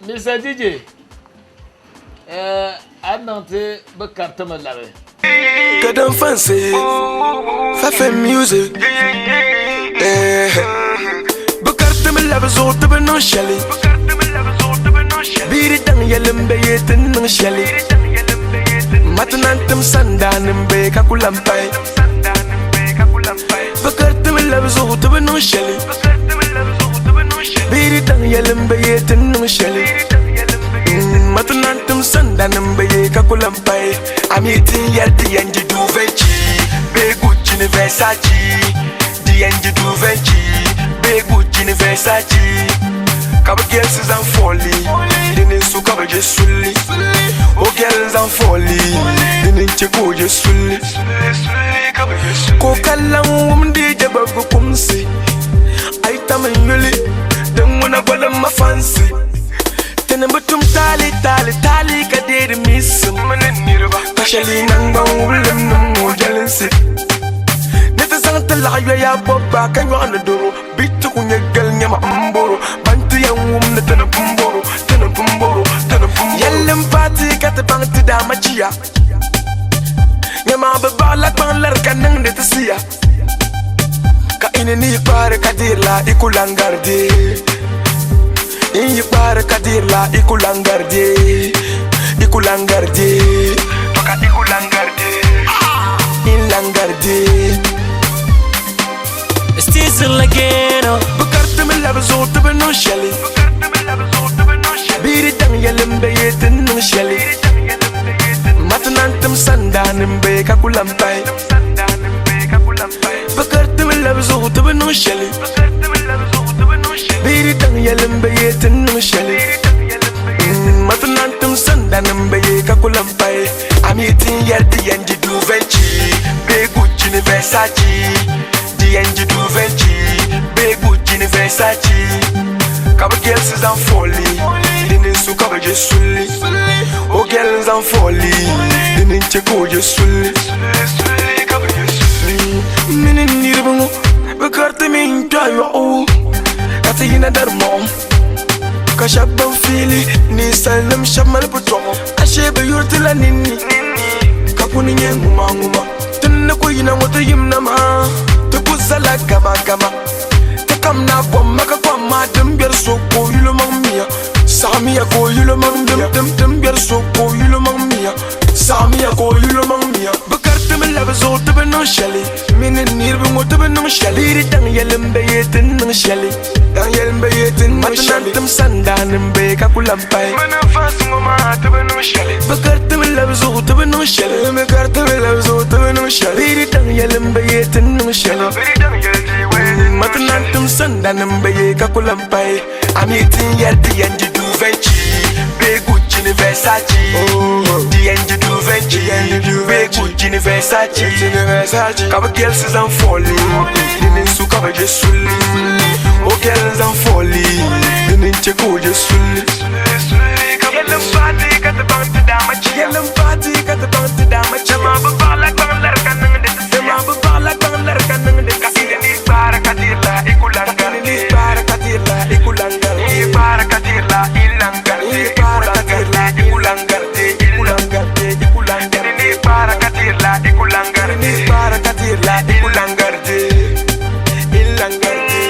Mr. DJ, a niŋ ti bɛ karitimi labi. Kadam fancy, Fefe music. Bɛ karitimi labi zuɣu ti bi niŋ shɛli. Bia di daŋ yɛli m be yee ti ni niŋ shɛli. Mati naan tim sandaani m be ka ku lan pahi. Bɛ karitimi labi zuɣu ti bi niŋ shɛli. Bia di daŋ yɛli m be yee ti ni niŋ shɛli. Mati naan tim sandaani m be yee ka ku lan pahi. A mi ti n yɛli di yɛn di Duvenci bee Gucci ni Versace. Di yɛn di Duvenci bee Gucci ni Versace. Ka bɛ gɛlisi zaŋ fɔli dini n-su ka bɛ je sulli. O gɛli n-zaŋ fɔli dini n-che ka o je sulli. Ka o ka lan wumdi je gbabbu kumsi. A yi tam n yuli din ŋuna gɔlim ma fansi. Ti ni bi tum taali taali taali ka deeri miisim. Ka shɛli naŋgban wubilim nim ŋɔ jɛlinsi. Ni ti zaŋ ti laɣ yoya bɔbba ka nyɔɣu ni doro. Bɛ ti ku nyɛ gali nyɛma m-bɔro. Ban ti yɛn wum ni ti ni pun bɔro, ti ni pun bɔro, ti ni pun bɔro. Yɛlli m-paati ka ti baŋ ti daama chiya. Nyɛma bɛ baɣila kpaŋ lari ka niŋdi ti siya. Ka ini ni yi kpaari ka deerila i ku lan gari dee. In yi kpaari ka deerila i ku lan gari dee. I ku lan gari dee. To ka i ku lan gari dee. In lan gari dee. It's still again, oh. Bɛ karitimi labi zuɣu ti bi niŋ shɛli. Bia di daŋ yɛli m be yee ti ni niŋ shɛli. Mati naan tim sandaani m be ka ku lan pahi. Bɛ karitimi labi zuɣu ti bi niŋ shɛli. Bia di daŋ yɛli m be yee ti ni niŋ shɛli. Mati naan tim sandaani m be yee ka ku lan pahi. A mi ti n yɛli di yɛn di Duvenci bee Gucci ni Versace. Di yɛn di Duvenci bee Gucci ni Versace. Ka bɛ gɛlisi zaŋ fɔli dini n-su ka bɛ je sulli. O gɛli n-zaŋ fɔli dini n-che ka o je sulli. M mini n niriba ŋɔ bɛ karitimi n-kpe yɔɣu ka ti yina dari mɔɣu. Ka shɛba ban fiili ninsalinim shɛba mali putɔɣu ashee bɛ yuri ti la ninni ka kuni nyɛ ŋumaŋuma. Ti ni ku yina ŋɔ ti yimna maa ti ku zala gamagama. Ti kamina kom ma ka kom maa din biɛri so ka o yuli maŋ mia. Saɣimiya ka o yuli maŋ mia. Din biɛri so ka o yuli maŋ mia. Saɣimiya ka o yuli maŋ mia. Bɛ karitimi labi zuɣu ti bi niŋ shɛli. Mini n niriba ŋɔ ti bi niŋ shɛli. Bɛ yi di daŋ yɛli m be yee ti ni niŋ shɛli. Daŋ yɛli m be yee ti ni niŋ shɛli. Mati tim sandaani m be ka ku lan pahi. Mini n fansi ŋɔ maa ti bi niŋ shɛli. Bɛ karitimi labi zuɣu ti bi niŋ shɛli. Bɛ karitimi labi zuɣu ti bi niŋ shɛli. Bɛ yi di daŋ yɛli. yɛlim bi yee ti niŋ shɛli Matinan tim sandanim bi yee ka ku lan pahi A mi ti n yɛri di yɛn di du Venci bee Gucci ni Versace Di yɛn di du Venci bee Gucci ni Versace Ka bi gelisi zaŋ foli dini n-su ka bi je suli O geli n-zaŋ foli dini n-che ka o je suli Yɛlim paati ka ti baŋ ti daama chiya Yɛlim paati ka ti baŋ ti daama chiya Dama bi baɣila gbaŋ lari ka niŋdi ti siya Dama bi baɣila gbaŋ lari ka niŋdi ti siya Ka ini kpaara ka dirila i ku lan gariti Ini kpaara ka dirila i ku lan gariti Ini kpaara ka dirila i lan gariti Ini kpaara ka dirila i ku lan gariti I ku lan gariti i ku lan gariti Ini kpaara ka dirila i ku lan gariti Ini kpaara ka dirila i ku lan gariti I lan gariti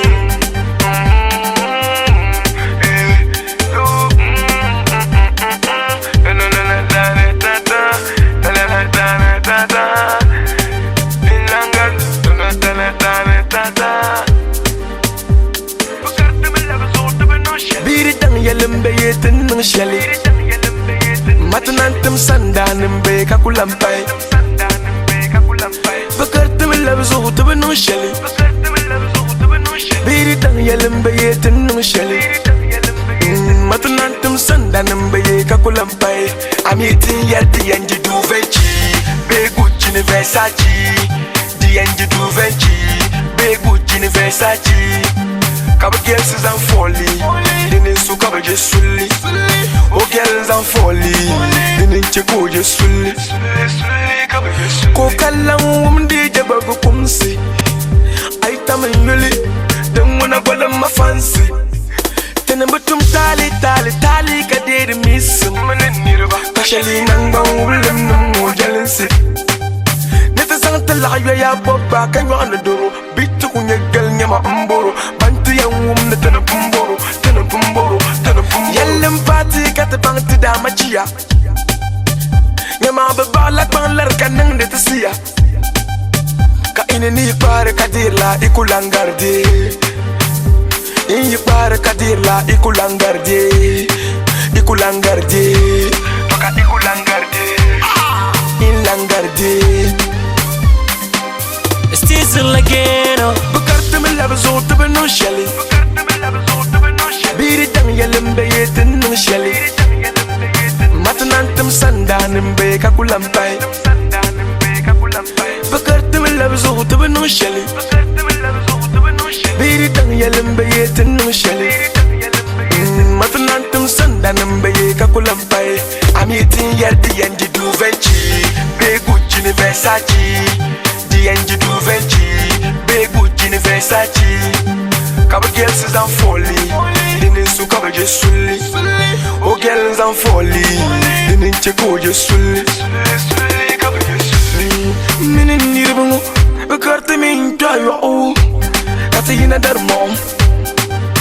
Biri daŋ yɛlim bɛ yee ti niŋ shɛli Matinan tim sandaanim bɛ ka ku lan pahi Bɛ karitimi labi zuɣu ti bi niŋ shɛli Biri daŋ yɛlim bɛ yee ti niŋ shɛli Matinan tim sandanim bɛ yee ka ku lan pahi A mi ti n yɛri di yɛn di du Venci bee Gucci ni Versace Di yɛn di du Venci bee Gucci ni Versace Ka bi gelisi zaŋ foli dini n-su ka bi je suli O geli n-zaŋ foli dini n-che ka o je suli Ka o ka lan wumdi jabagu kumsi A yi tam n yuli din ŋuna golim ma fansi Ti ni bi tum taali taali taali ka deeri miisim Ka shɛli naŋgban wubilim niŋ ŋɔ jɛlinsi Ni ti zaŋ ti laɣa yoya bɔbba ka nyɔɣu ni doro Bɛ ti ku nyɛ gali nyɛma m-boro Ban ti yɛn wum ni ti ni pun boro ti ni pun boro ti ni pun boro Yɛlli m-paati ka ti baŋ ti daama chiya Nyɛma bɛ baɣila kpaŋ lari ka niŋdi ti siya Ka ini ni yi kpaari ka deerila i ku lan gari dee N yi kpaari ka deerila i ku lan gari dee I ku lan gari dee To ka i ku lan gari dee N lan gari dee It's Diesel again, oh. Bɛ karitimi labi zuɣu ti bi niŋ shɛli Bɛ di daŋ yɛli m-be yee ti ni niŋ shɛli Matinan tim sandaani m-be ka ku lan pahi Bɛ karitimi labi zuɣu ti bi niŋ shɛli Bɛ di daŋ yɛli m-be yee ti ni niŋ shɛli Matinan tim sandaani m-be yee ka ku lan pahi A mi ti n yɛri di yɛn di du Venci bee Gucci ni Versace Di yɛn di du Venci bee Gucci ni Versace Ka bi gelisi zaŋ foli dini n-su ka bi je suli O geli n-zaŋ foli dini n-che ka o je suli Mini n niriba ŋɔ bɛ karitimi n-kpɛhi yɔɣu ka ti yina dari mɔɣu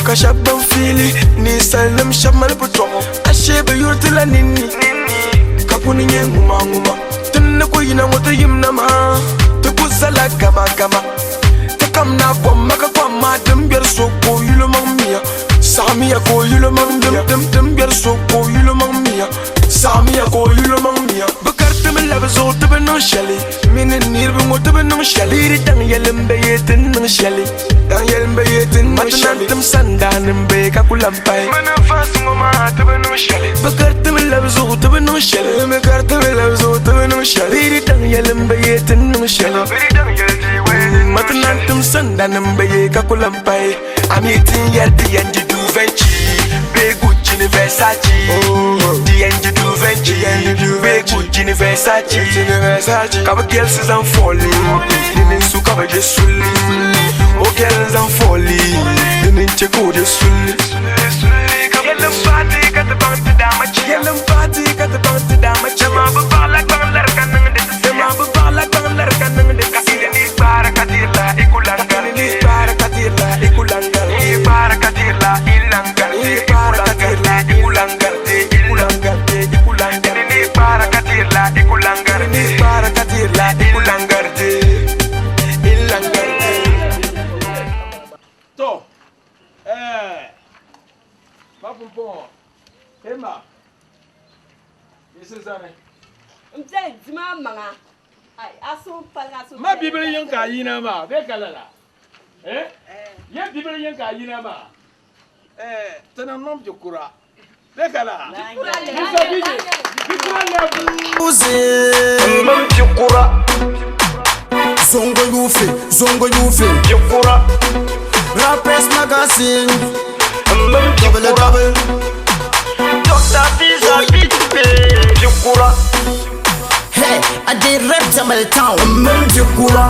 ka shɛba ban fiili ninsalinim shɛba mali putɔɣu ashee bɛ yuri ti la ninni ka kuni nyɛ ŋuma ŋuma Ti ni ku yina ŋɔ ti yimna maa ti ku zala gama gama Ti kamna kom ma ka kom maa dim gbɛri so ka o yuli maŋ miya Saɣimiya ka o yuli maŋ miya Dim dim gbɛri so ka o yuli maŋ miya Saɣimiya ka o yuli maŋ miya Bɛ karitimi labi zuɣu ti bi niŋ shɛli Mini n niriba ŋɔ ti bi niŋ shɛli Bɛ di daŋ yɛli m-be yee ti ni niŋ shɛli Daŋ yɛli m-be yee ti ni niŋ shɛli Matinan tim sandaani m-be ka ku lan pahi Mini n fansi ŋɔ maa ti bi niŋ shɛli Bɛ karitimi labi zuɣu ti bi niŋ shɛli Bɛ karitimi labi zuɣu ti bi niŋ shɛli Bɛ di daŋ yɛli m-be yee ti ni niŋ shɛli Matinan tim sandaani m-be yee ka ku lan pahi A mi ti n yɛri di yɛn di du Venci bee Gucci ni Versace Di yɛn di du Venci bee Gucci ni Versace Ka bɛ gelisi zaŋ foli dini n-su ka bɛ je suli O geli n-zaŋ foli dini n-che ka o je suli Yɛlim paati ka ti baŋ ti daama chiya Yɛlim paati ka ti baŋ ti daama chiya Dama bɛ baɣila gbaŋ lari ka niŋdi ti siya Dama bɛ baɣila gbaŋ lari ka niŋdi ti siya Ka ini kpaari ka dirila i ku lan gariti Ini kpaari ka dirila i ku lan gariti Ini kpaari ka dirila i lan gariti Ini kpaari ka dirila i ku lan gariti I ku lan gariti i ku lan gariti Ini kpaari ka dirila i ku lan gariti Ini kpaari ka dirila i ku lan gariti I lan gariti To, eh, ma pumpɔŋɔ, hey ma, yiɣisi zani. N A suhu paligi a suhu Ma bibili yiŋ ka a yina maa bee ka lala? Eh? Ye bibili yiŋ ka a yina maa? Eh, ti niŋ niŋ bi kura bee ka lala? Musa bije, bi kura level. M bi kura. Zongo Yufi, Zongo Yufi. Bi kura. Rappers Magazine. M bi kura. Double. Dr. Visa BTP. Bi kura. Hey, I did rap Tamil Town. M bi kura.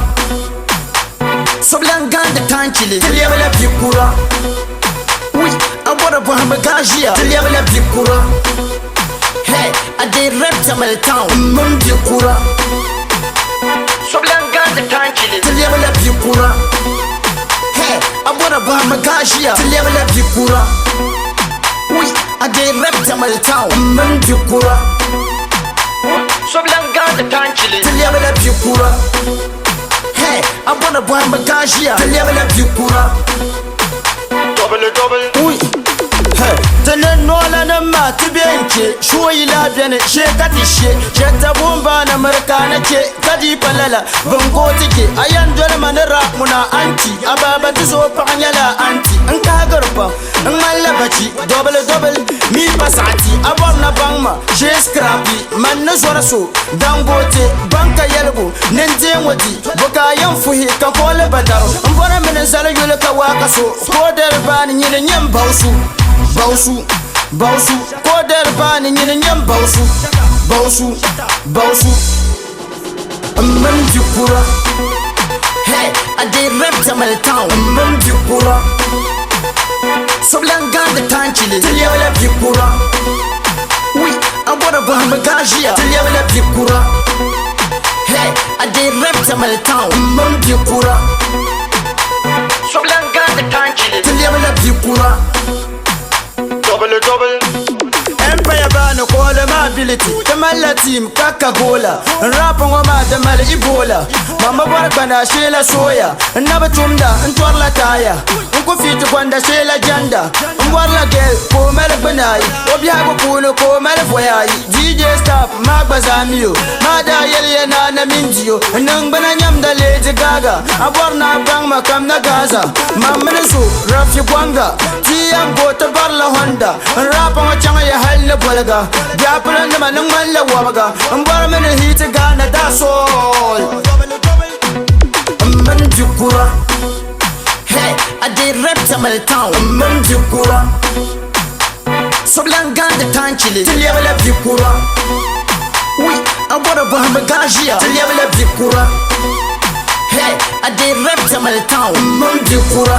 Soblan ganda tanchili. Tilebla bi kura. Oui, a bɔra bɔhimbu gaʒiya. Tilebla bi kura. Hey, I did rap Tamil Town. M bi kura. Soblan ganda tanchili. Tilebla bi kura. Hey, a bɔra bɔhimbu gaʒiya. Tilebla bi kura. Oui, I did rap Tamil Town. M bi kura. Soblan ganda tanchili. Tilebla bi kura. Hey, a bɔra bɔhimbu gaʒiya. Tilebla bi kura. Double double. Oui. Hey, ti ni noola nim maa ti be n-che shooyila beni shee ka ti she shɛta bumba ni mirika ni che ka di pa lala binko ti che a yɛn doli ma ni rap muna anti a baaba ti zo paɣa nyɛla anti n kahigiri pam n ŋmanila bachi dobili dobili mi pa saɣati a bɔri na baŋ ma shee scrappy man ni zɔri so Dangote banka yɛligu ni n deei ŋɔ di bo ka a yɛn fuhi ka kooli ba daru n bɔri mi ni zali yuli ka waa ka so kooderi baani nyini nyɛ n bawusu bawusu bawusu kooderi baani nyini nyɛ n bawusu bawusu bawusu n mini bi kura hey I dey rep Tamale town n mini bi kura Soblan gandi tanchili ti lɛbila bi kura Wi a bɔri bɔhimbu ka ʒiya ti lɛbila bi kura Hey I dey rep Tamale town n mini bi kura Soblan gandi tanchili ti lɛbila bi kura Double double Empire baani kooli maa ability Ti malila team ka ka goola N rap ŋɔ maa di mali Ebola Mama bɔri gbana sheela soya N na bi tumda n tɔrila taaya N ku fiiti gonda sheela janda N bɔrila girl ka o mali gbuna ayi O biɛhigu puuni ka o mali voya ayi DJ staff maa gba zaa mi o Maa daa yɛliya ni a na mini di o N niŋgbuna nyamda Lady Gaga A bɔri ni a baŋ ma kam na Gaza Man mini so Rafi Gwanga Ti yɛn go ti barila Honda N rap ŋɔ chaŋ ya hali ni boliga Biapula nima ni ŋmanila wɔbiga N bɔri mi ni hit Ghana that's all M mini di kura Hey, I dey rep Tamale town M mini di kura Soblan gandi tanchili Ti lɛbila bi kura Wi, a bɔri bɔhimbu ka ʒiya Ti lɛbila bi kura Hey, I dey rep Tamale town M mini bi kura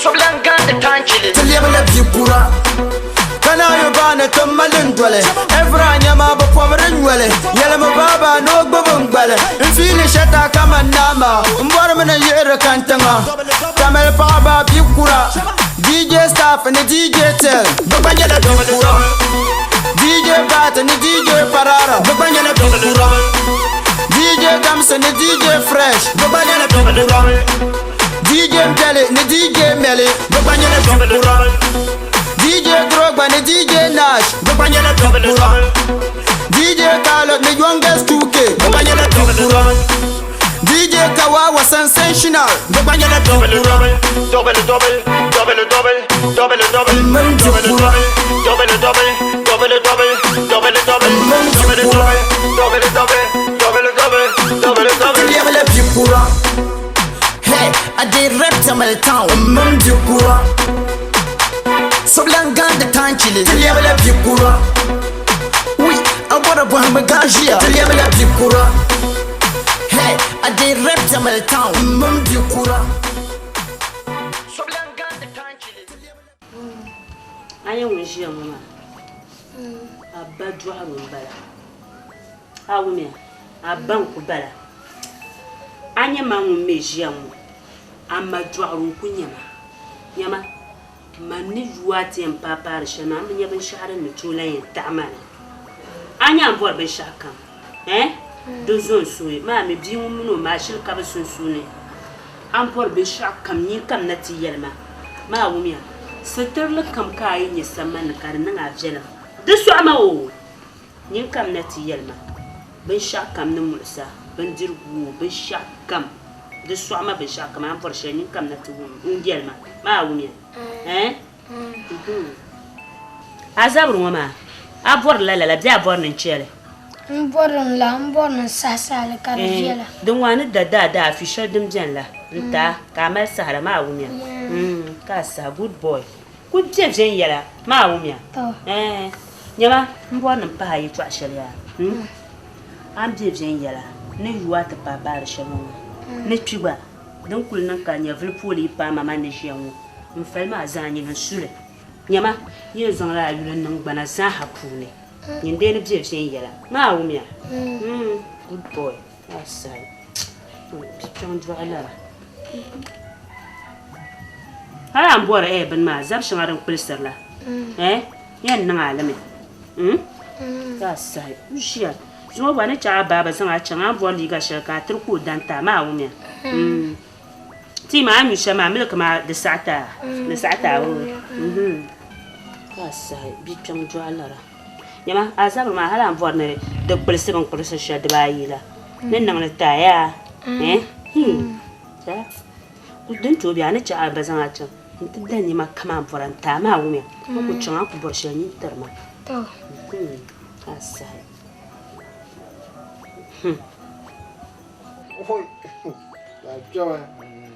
Soblan gandi tanchili Ti lɛbila bi kura Ka naayu baani ti ma lindoli Evra nyɛma bi pɔbiri nyoli Yɛlimi baaba ni o gbubi n gbali N fiili shɛta kaman naa maa N bɔrimi ni yiɣiri kantiŋa Tamale paɣaba bi kura DJ staff ni DJ Tel bɛ gba nyɛla bi kura DJ Bat ni DJ Parara bɛ gba nyɛla bi kura DJ Damsi ni DJ Fresh bɛ gba nyɛla bi kura DJ Mpɛli ni DJ Mɛli bɛ gba nyɛla bi kura DJ Drogba ni DJ Nash bɛ gba nyɛla bi kura DJ Carlo ni Youngest 2K bɛ gba nyɛla bi kura DJ Kawawa Sensational bɛ gba nyɛla bi kura M mini bi kura M mini bi kura Ti lɛbila bi kura Hey, I dey rep Tamale town M mini bi kura Soblan gandi tanchili Ti lɛbila bi kura Wi, a bɔri bɔhimbu ka ʒiya Ti lɛbila bi kura Hey, I dey rep Tamale town M mini bi kura Soblan gandi tanchili Ti lɛbila A nyɛ ŋun ʒiya ŋɔ maa a ba dɔɣiro m-bala a wumya a ba n-ku bala a nyɛ ma ŋun mi ʒiya ŋɔ a ma dɔɣiro n-ku nyɛ ma nyama man ni yu a ti yɛn paai paari shɛli maa m bi nya binshɛɣu din ni tooi lan yɛn taɣi ma ni a nya a ni bɔri binshɛɣu kam eh di zo n suhi maa mi bia ŋun mini o ma ashili ka bɛ sunsuuni a ni bɔri binshɛɣu kam nyin kam na ti yɛli ma maa wumya sitirili kam ka a yi nya samban ni ka di niŋ a viɛlim di sɔɣi ma oo nyin kam na ti yɛli ma. Binshɛɣu kam ni muɣisa, bindirigu o, binshɛɣu kam, di sɔɣi ma binshɛɣu kam, a ni bɔri shɛli nyin kamina ti wum n-yɛli ma, maa wumya? Ɛɛn? Nhum. A zabiri ŋɔ maa, a bɔrila lala bee a bɔri ni n chɛ li? M bɔri n la, m bɔri ni n sahi sahi li ka di viɛla. Din ŋɔ a ni da daa daa afi shɛli din beni la n-ti a ka a mali sahira maa wumya? Ka a sahi, good boy. Kul be viɛnyɛla maa wumya? Ɛɛn. Nyama, m bɔri ni m pahi a yɛtɔɣ shɛli yaa. A ni be viɛnyɛla ni yu a ti paai baari shɛli ŋɔ maa ni kpi gba, din kul niŋ ka nyɛvili pooli yi paai ma man ni ʒiya ŋɔ, n fali maa zaa nyini n-su li. Nyama, n yɛn zaŋla a yuli n-niŋ gbana zaaha puuni. Nyin dee ni be viɛnyɛla maa wumya? Good boy. A sahi. Kpiɔŋ dɔɣi lara. Hali a ni bɔri eh bini maa, zab shɛŋa din kpulisiri la, eh, yɛn niŋ a li mi. Ka a sahi ʒiya. Zuŋɔ gba ni chaɣ a baaba zaŋ a chaŋ a ni bɔri liiga shɛli ka a tiri ka o da n-ti a maa wumya? Tii maa a ni nyu shɛli maa, miliki maa di saɣi ti a, di saɣi ti a oo. Ka a sahi bia kpiɔŋ dɔɣi lara. Nyama, a zabiri maa hali a ni bɔri ni di kpulisi bin kpulisi shɛli dibaayi la ni niŋ li ti a yaa? Eh? Hmm. Din tooi be a ni chaɣ a ba zaŋ a chaŋ nti da nɛma kam a ni bɔra n-ti a maa wumya? O ku chaŋ a ni ku bɔri shɛli nyin tiri ma. Hmm. Ka a sahi. Hmm.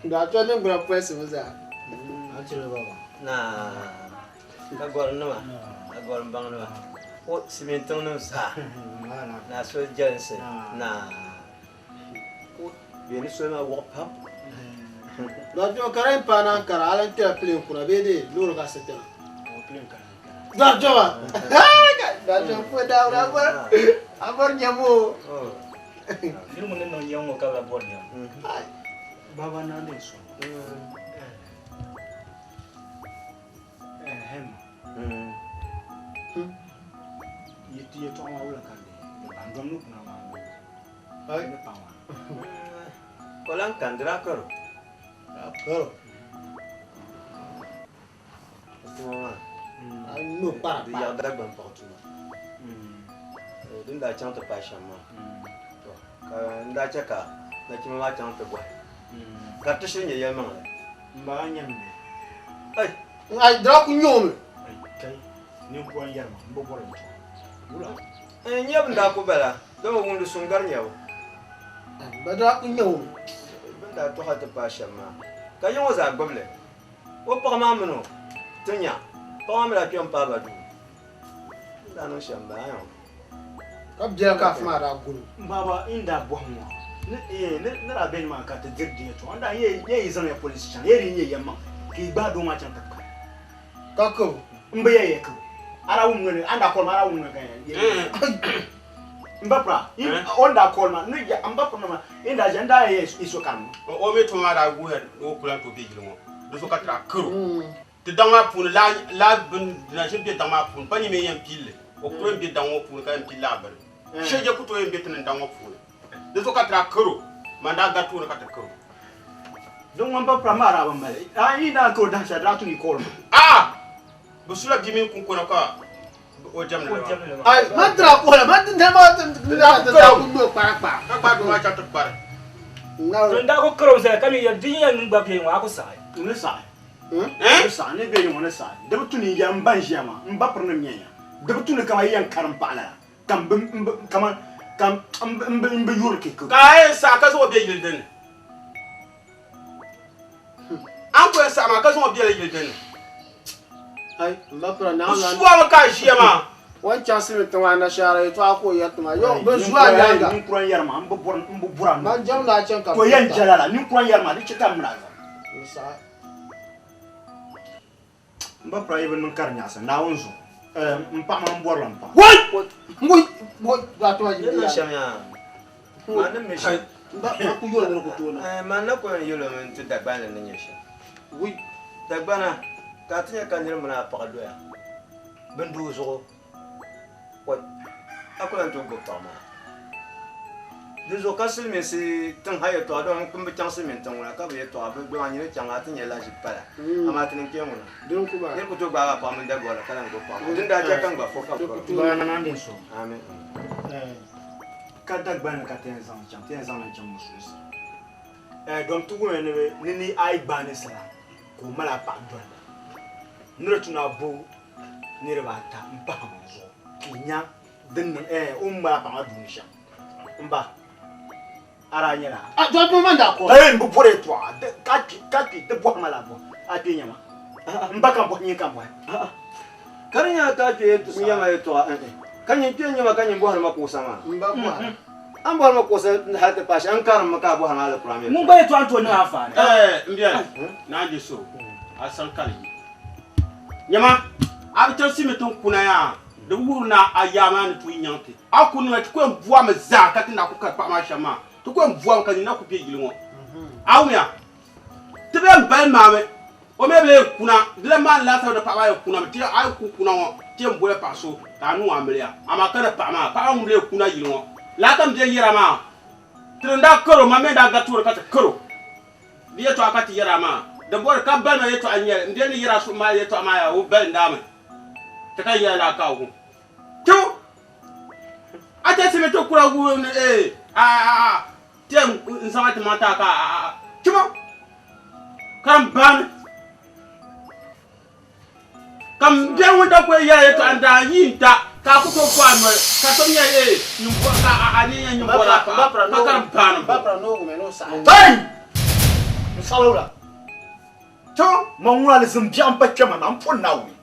Daa kpɛma niŋgbuna polisimi zaa. Naa. Ka gɔrinima, ka gɔrimbaŋnima, o silimiin tiŋnim zaa, naa soli jɛlinsi, naa bɛ ni soli maa wɔɣi pam. Dɔɣitɛ ka di yɛn paai naan kara a lan kpɛla plane kuna bee dee loori ka a si kpɛna? Dɔɣitɛ maa dɔɣitɛ pun daawuni a bɔri a bɔri nyɛbu o. Niriba ŋun ni niŋ nyɛbu ŋɔ ka bɛ lahi bɔri nyɛbu. Baba naa ni so. Yɛltɔɣa maa wula ka di ban dɔm ni kuna maa ni paɣa maa. Kolan kan dira karo. Karo. Tuma maa. No kpara Di yaɣi Dagbaŋ paɣa tuma. Din daa chaŋ ti paai shɛm maa. To ka n daa chɛ ka nachimba maa chaŋ ti bɔhi. Ka di ti shiri nyɛ yɛlimaŋli. M ba a nyami bɛ. Ai! Ai daa ku nyɛ o mi. Kai, ninkura n-yɛri ma, m bi bɔri yɛltɔɣa. Wula? N nyɛbu n-daa ku bala, dama wumdi suŋ gari nyɛbu. Ba daa ku nyɛ o mi. Bɛ ni daa tɔhi ti paai shɛm maa, ka ya ŋɔ zaa gbibi li. O paɣa maa mini o ti nya, paɣa maa mi daa kpe m-paai ba duu. N daa niŋ shɛm m-bala, ayo. Ka biɛla ka afa maa daa guli o. M baaba n daa bɔhim ŋɔ ni eh ni ni daa be nimaani ka ti diri di yɛltɔɣa n daa yɛ yi zaŋ ya polisi chaŋ ya di nyɛ yɛlimaŋ ka yi gbaai doo maa chaŋ ti kpahi. Ka kabo. M bi yɛ ya kabo. A daa wum ŋɔ ni a ni daa kɔli ma a daa wum ŋɔ ka yɛ m ba pira o ni daa kɔli ma ni ya m ba pira ma n daa ʒiya n daa yɛ yi so karim. O mi tuma maa daa wuhiya ni o ku lahi tooi be yili ŋɔ di zuɣu ka ti daa karo. Ti daŋ maa puuni laa bini dina ʒiri be daŋ maa puuni pa nyɛ mi yɛn pilli o ku tooi yɛn be daŋ ŋɔ puuni ka yɛn pilli a bini shɛje ku tooi yɛn be ti ni daŋ ŋɔ puuni di zuɣu ka ti daa karo man daa gari tooni ka ti karo. Din ŋɔ m-pa pira maa daa bi mali a yi daa karo dahin shɛli daa tuni yi koori ma. Aa! Bɛ sula bia mini kunkona ka o jɛmdi li maa. Ai, man tira kuhila, man tin maa tin daa ti daa ku ŋme kpara kpara. Ka gbaai doo maa chaŋ ti kpari. Din daa ku karo zali ka mi yɛli di yi yɛn niŋ gba bɛ ŋɔ a ku saɣi. N ni saɣi. N ni saɣi ni bɛ yi ŋɔ ni saɣi. Di bi tu ni ya m ba n-ʒiya maa, m ba pirinima n-nyɛ ya. Di bi tu ni kaman yi yɛn karim paɣa lala, ka m bi, m bi, kaman, ka m bi, m bi, m bi yuri keke. Ka a yɛn saɣi ka zaŋ o be yili dini? A ni ku yɛn saɣi maa ka zaŋ o bela yili dini? Ai, m ba pira naɣ Bɛ su a mi ka a ʒiya maa. O ni chaŋ silimiin tiŋ maa anashaara yɛtɔɣa ka o yɛri ti ma, Yo, bɛ zu a nyaaŋa. Ninkura n-yɛri ma, m bi bɔri, m bi bɔri a nuu. Man jɛmdi a chaŋ ka To yɛn je lala, ninkura n-yɛri ma, di chɛ ka m mini a zani. N saɣi. M ba pira yi bi niŋ ka di nyaɣisi Naawuni zuɣu, m paɣa maa m bɔrila m paɣa. Woi! Woi! Woi! Daa tuma Yi niŋ shɛm yaa, maa ni mi shɛm. M ba, a ku yoli ni di ku tooi niŋ. Man na ku yɛn yɛl o mi n-ti Dagbanli ni nyɛ shɛm. Wui! Dagbana, ka a ti nya ka nir mini a paɣa doya bindoo zuɣu, woi, a ku lan tooi gbubi paɣa maa. Dinzuɣu ka silimiinsi tiŋ ha yɛtɔɣa, dama m bi chaŋ silimiin tiŋ ŋuna ka bɛ yɛtɔɣa, bɛ dama nyini chaŋ a ti nya lahiʒibu pala, amaa ti niŋ kpe ŋuna. Nir ku tooi gbaagi a paɣa mini Dagɔli ka lan gbubi paɣa maa. Din daa chɛ ka n gba fo ka bɛ kɔri o. Amin. Ka Dagbani ka ti yɛn zaŋ chaŋ, ti yɛn zaŋ li chaŋ Musulinsi. Eh, dom ti wumiya ni ni ni a yi gbaai ninsala ka o mali a paɣa dolli, ni di tu ni a bo niriba ata m-pahi a maŋ zuɣu ka yi nya din niŋ eh, o ni mali a paɣa maa duuni shɛm. M ba, a daa nyɛla. A dɔbi bɛ man daa kɔri. Ka yɛn bi bɔri yɛtɔɣa, ka kpi, ka kpi, di bɔhi ma la bɔ, a kpee nyama. M ba ka m bɔhi, nyini ka m bɔhi. Ka di nyɛla ka a kpee nyama yɛtɔɣa, eh-eh, ka nyin kpee nyama ka nyin bɔhiri ma kuɣusa maa. M ba bɔhira. A ni bɔhiri ma kuɣusa hali ti paai shɛli, n karimmi ka a bɔhiri ma Alkur'aan yɛtɔɣa. Ŋun gba yɛtɔɣa n-tooi niŋ anfaani. Eh, m biɛli, naa je so, a san ka di yi. Nyama, a bi chaŋ Simi tiŋ kuna yaa, di bi wuhiri ni a yaa maa ni tooi nyaŋ ti. A ku niŋla ti ku yɛn bɔhimi zaa ka ti na ku kari paɣa maa shɛm maa. Ti ku yɛn bɔhimi ka nina ku be yili ŋɔ. A wumya? Ti bɛn bali maami, o mi bi lee kuna, di lan maa ni laasabu ni paɣa maa yɛn kunami, ti a yi ku kuna ŋɔ, ti yɛn bola paɣa so ka a niŋ o amiliya, amaa ka di paɣa maa, paɣa maa ŋun bi lee kuna yili ŋɔ. Lala ka m bɛ yɛra maa, ti din daa kar o, ma mi n-daa gari tooni ka ti kar o. Di yɛtɔɣa ka ti yɛra maa, di bɔri ka bali ma yɛtɔɣa n-nyɛ li, m bɛ ni yɛra suhu maa yɛtɔɣa maa yaa, o bali n-daami, ti ka yɛla lala ka a wum. Tiw! A chɛ simi ti kura wuhi ni ee a a a ti yɛn n zaŋ a ti maŋ ti a ka a a a chimo ka n baani ka m biɛri ŋun da kuli yɛla yɛtɔɣa n daa yi n ta ka a ku tooi ku a noli ka so nyɛ ee nyin bɔri ka a a ni yɛn nyin bɔri a paɣa ka ka n baani Ba pra no gume no sa. Hey! N saɣila wula. To, ma ŋuna alizin biɛɣu m-pa kpɛma na m-po Naawuni.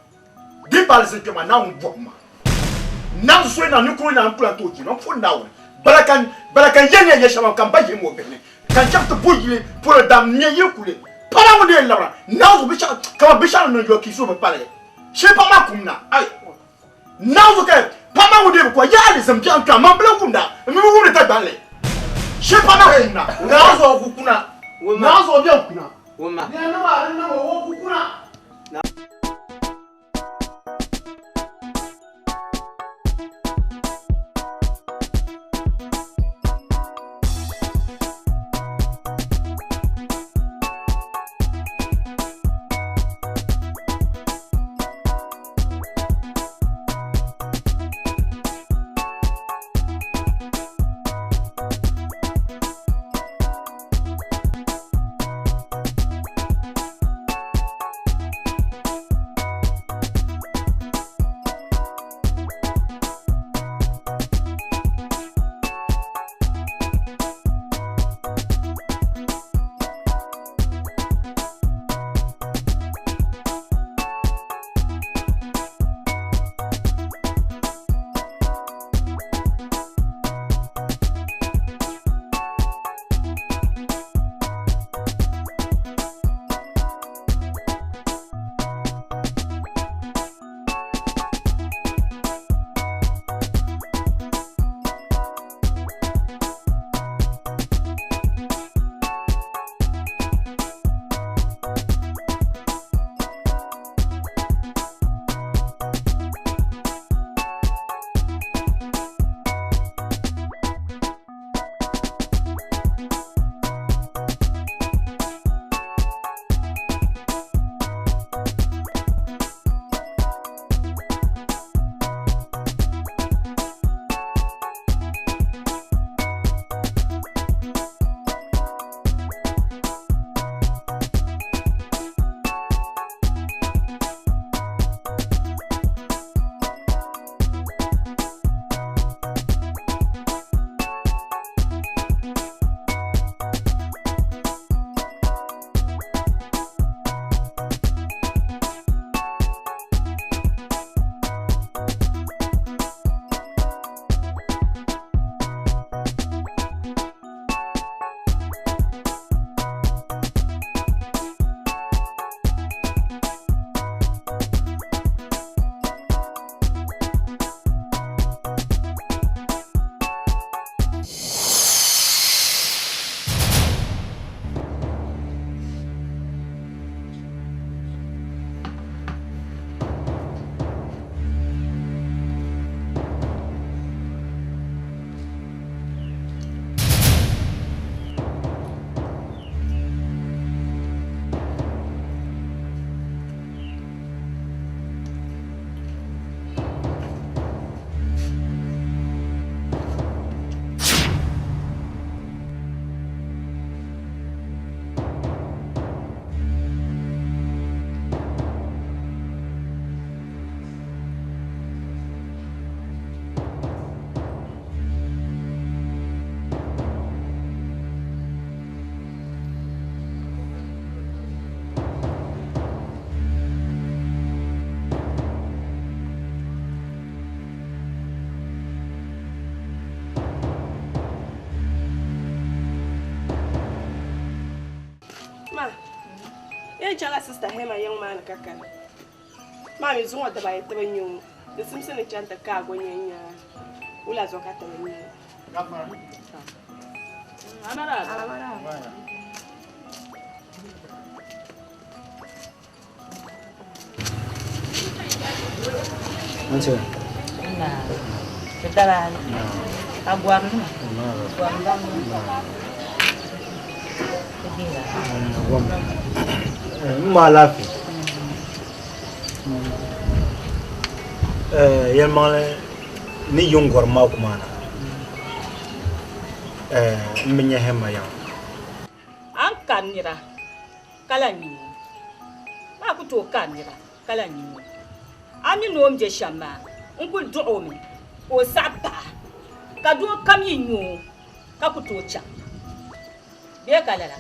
Di pa alizin kpɛma Naawuni bɔhim ma. Naawuni soli na ninkuri na n-ku lan tooi kpi ma m-po Naawuni. Bala ka bala ka n yɛn ni ya shɛba ka m ba yihim o bihi ni ka n chaŋ ti bo yili polo dam n-nya yili kuli. Pa maa ŋun di yɛn labira Naawuni zuɣu binshɛɣu kaman binshɛɣu ni niŋ yɔki so bi paligi. Shee paɣa maa kum na. Ai! Naawuni zuɣu ka paɣa maa ŋun dii bi ku a ya alizin biɛɣu n-kpɛma man bi lan wumda m mi bi wumdi Dagbanli. Shee paɣa maa kum na. Naawuni zuɣu o ku kuna. Naawuni zuɣu o bɛn kuna. Nɛnima a di niŋ o o ku kuna. Yɛn chaŋla Sista Hema yiŋ maa ni ka kani. Maa mi zuŋɔ dibayi ti bi nya o. Di simsi ni chaŋ ti kaag o nya n-nya wula zuɣu ka ti bi nya o. M ma alaafee yɛlimaŋli ni yiŋ gɔrim maa ku maa na m bi nya hɛmma yaŋ. A ni kari nira ka lahi nya o, maa ku tooi kari nira ka lahi nya o. A mi ni o ni be shɛm maa, n kul duɣ o mi ka o saɣi paɣa, ka doo kam yi nya o ka ku tooi chaŋ. Bee ka lala?